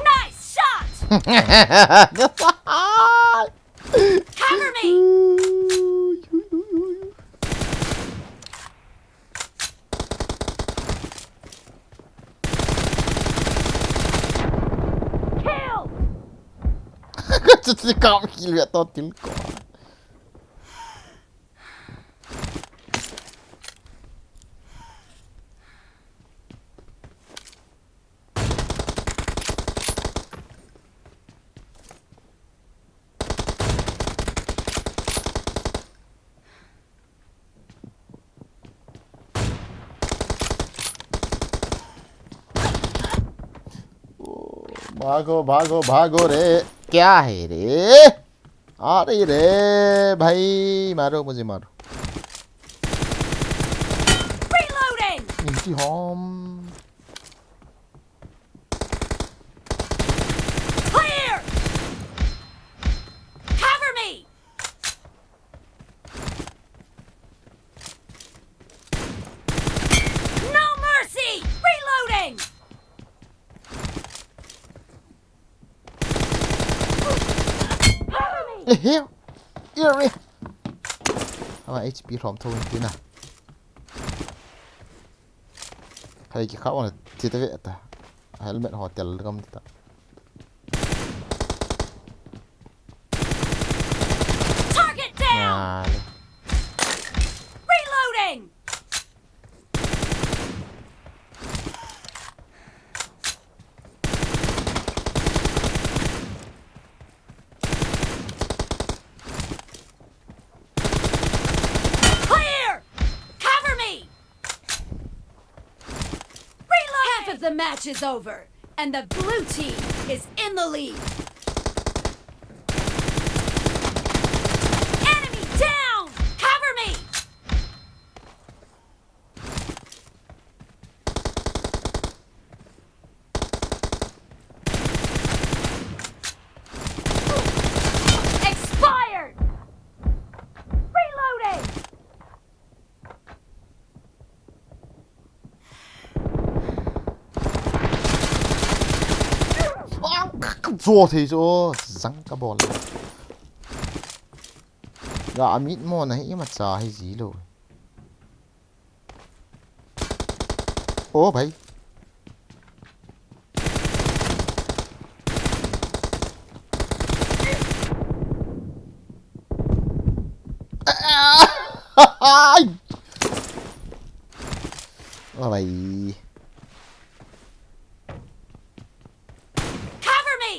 Nice shot! Cover me! Kill! Chuti kap kill ve to til ko. भागो, भागो, भागो रे। क्या है रे? आ रही रे भाई, मारो मुझे, मारो। Reloading! इनकी home. Clear! Cover me! No mercy! Reloading! Cover me! Eh, here. Here, here. Ama H P lhom thou in tina. Hai ki kha wan ti ta ve ta. Helmet ho tel gam ti ta. Target down! Ah, le. Reloading! Clear! Cover me! Reloading! Half of the match is over, and the blue team is in the lead. Enemy down! Cover me! Expired! Reloading! Cho thei chu, zang ka bol. Ga amit mo na hi imacha hi ji lo. ओ भाई। ओ भाई। Cover me!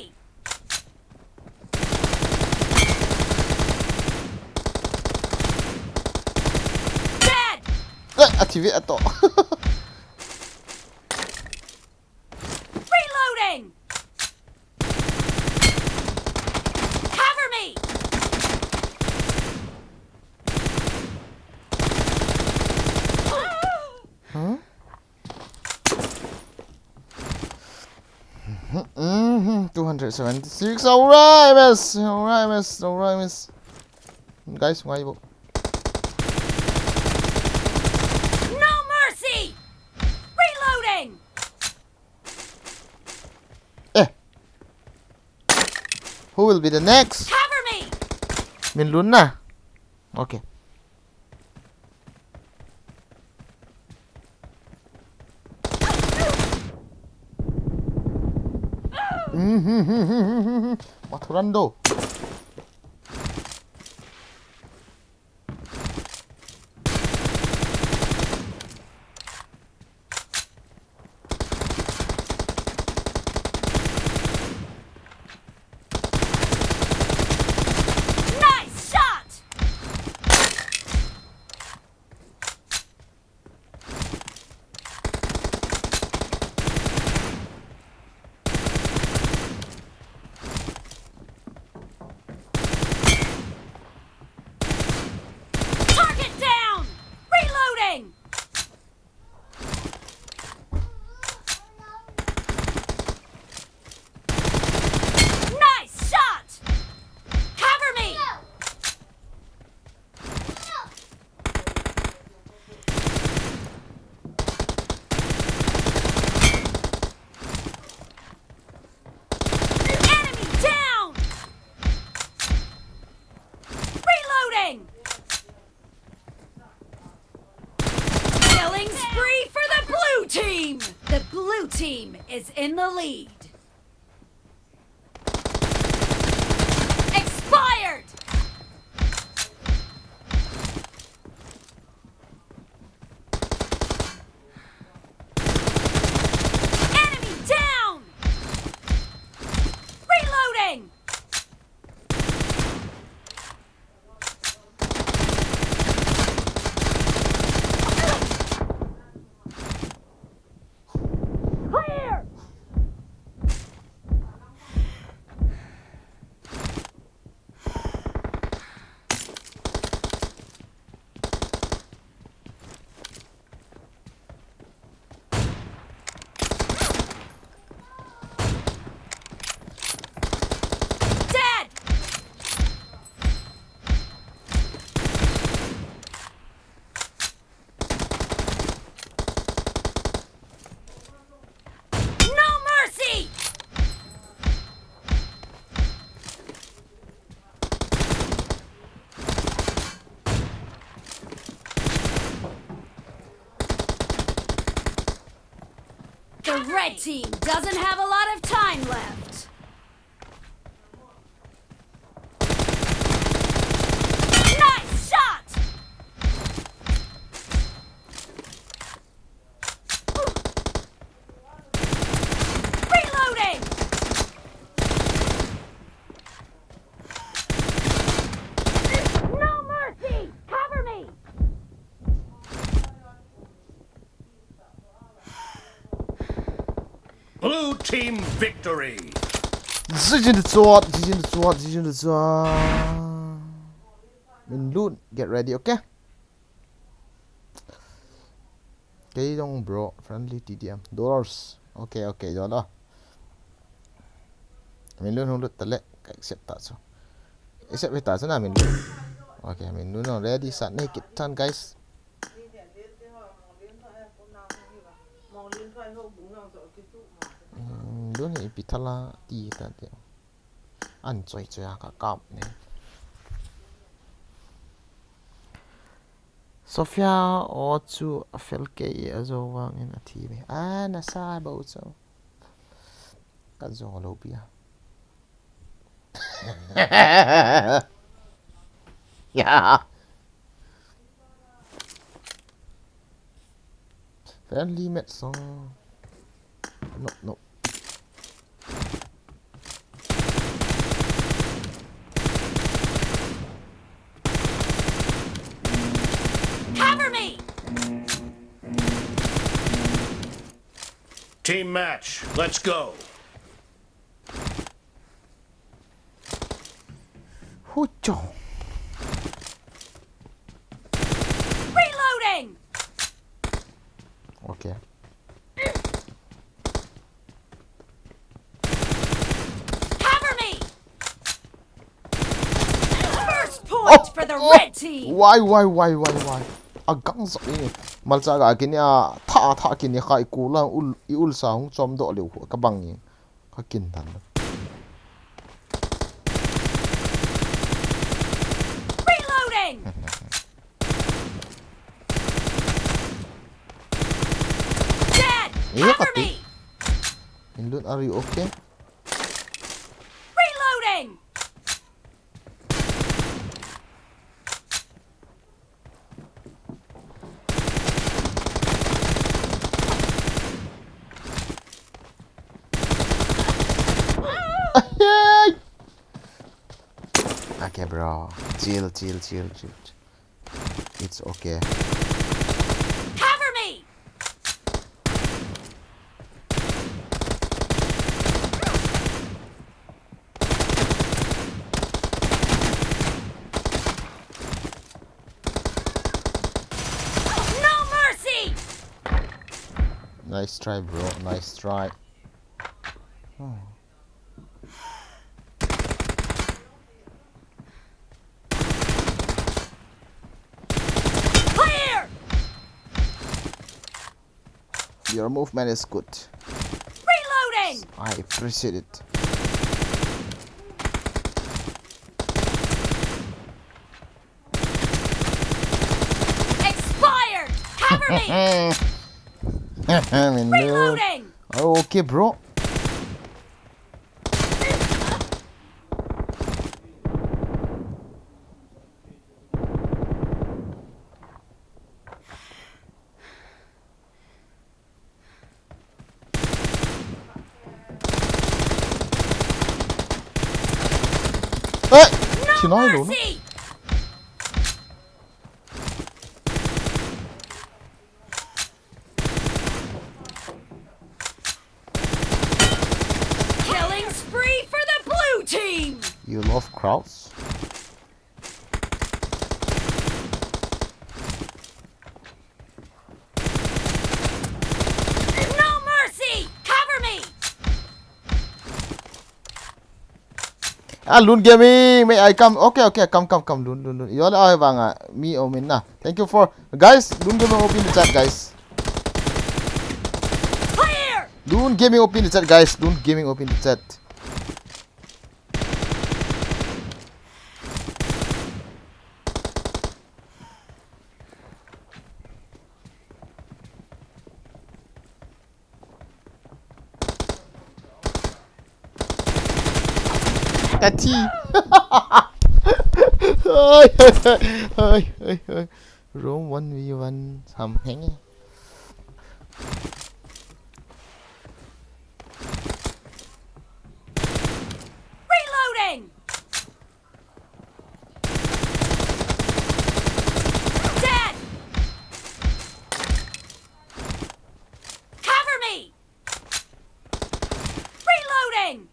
Dead! Eh, a T V ato. Reloading! Cover me! Seventy-six, alright, miss, alright, miss, alright, miss. Guys, ngai bo. No mercy! Reloading! Eh. Who will be the next? Cover me! Min lun na. Okay. Mathurando. Team is in the lead. Expired! Enemy down! Reloading! The red team doesn't have a lot of time left. Blue team victory. Zijin the chuat, Zijin the chuat, Zijin the chuat. Min lun, get ready, okay? Kei dong bro, friendly T D M. Dollars. Okay, okay, dollar. Min lun hung lut tale, ka accept ta chu. Accept ta chu na min lun. Okay, min lun ready sa nei kit tan guys. Dun hi ipi thala ti ta ti. An choi choi a ka kap ne. Sofia o chu a fel kei a zo vang in a thi ve. A na sa bo chu. Ka zo lo pia. Ya. Friendly match song. No, no. Cover me! Team match, let's go. Hucho. Reloading! Okay. The red team. Why, why, why, why, why? A gang sa ni. Malcha ga kini a tha, tha kini kha i kula ul, i ul sa hung chom do leu ka bang ni. Ka kin dan. Reloading. Dad, eh, cover me. Inlut, are you okay? Reloading. Okay, bro. Chill, chill, chill, chill. It's okay. Cover me! No mercy! Nice try, bro. Nice try. Oh. Clear! Your movement is good. Reloading! I appreciate it. Expired! Cover me! Reloading! Okay, bro. Eh! No mercy! Killing spree for the blue team! You love crowds? No mercy! Cover me! Ah, Lun Gaming, may I come? Okay, okay, come, come, come, Lun, Lun, Lun. Yola, ah, banga, mi omin na. Thank you for, guys, Lun Gaming open the chat, guys. Clear! Lun Gaming open the chat, guys. Lun Gaming open the chat. Kati. Oi, oi, oi, oi. Room one v one something. Reloading! Dead! Cover me! Reloading!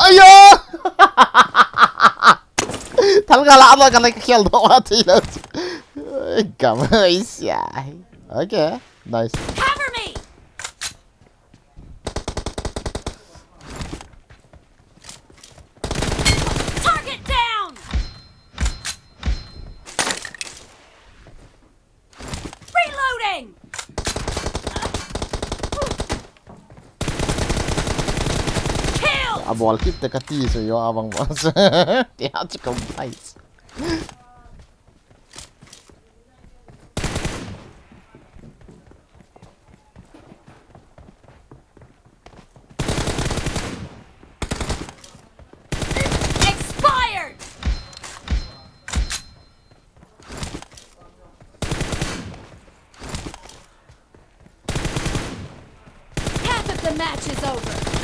Ayo! Thal ka la ba ka la khel do wa thi lo. Gam ai sia. Okay, nice. Cover me. Target down. Reloading! Kill! A bol kit te kati so yo abang boss. Te ha chi kom pai. Expired! Half of the match is over.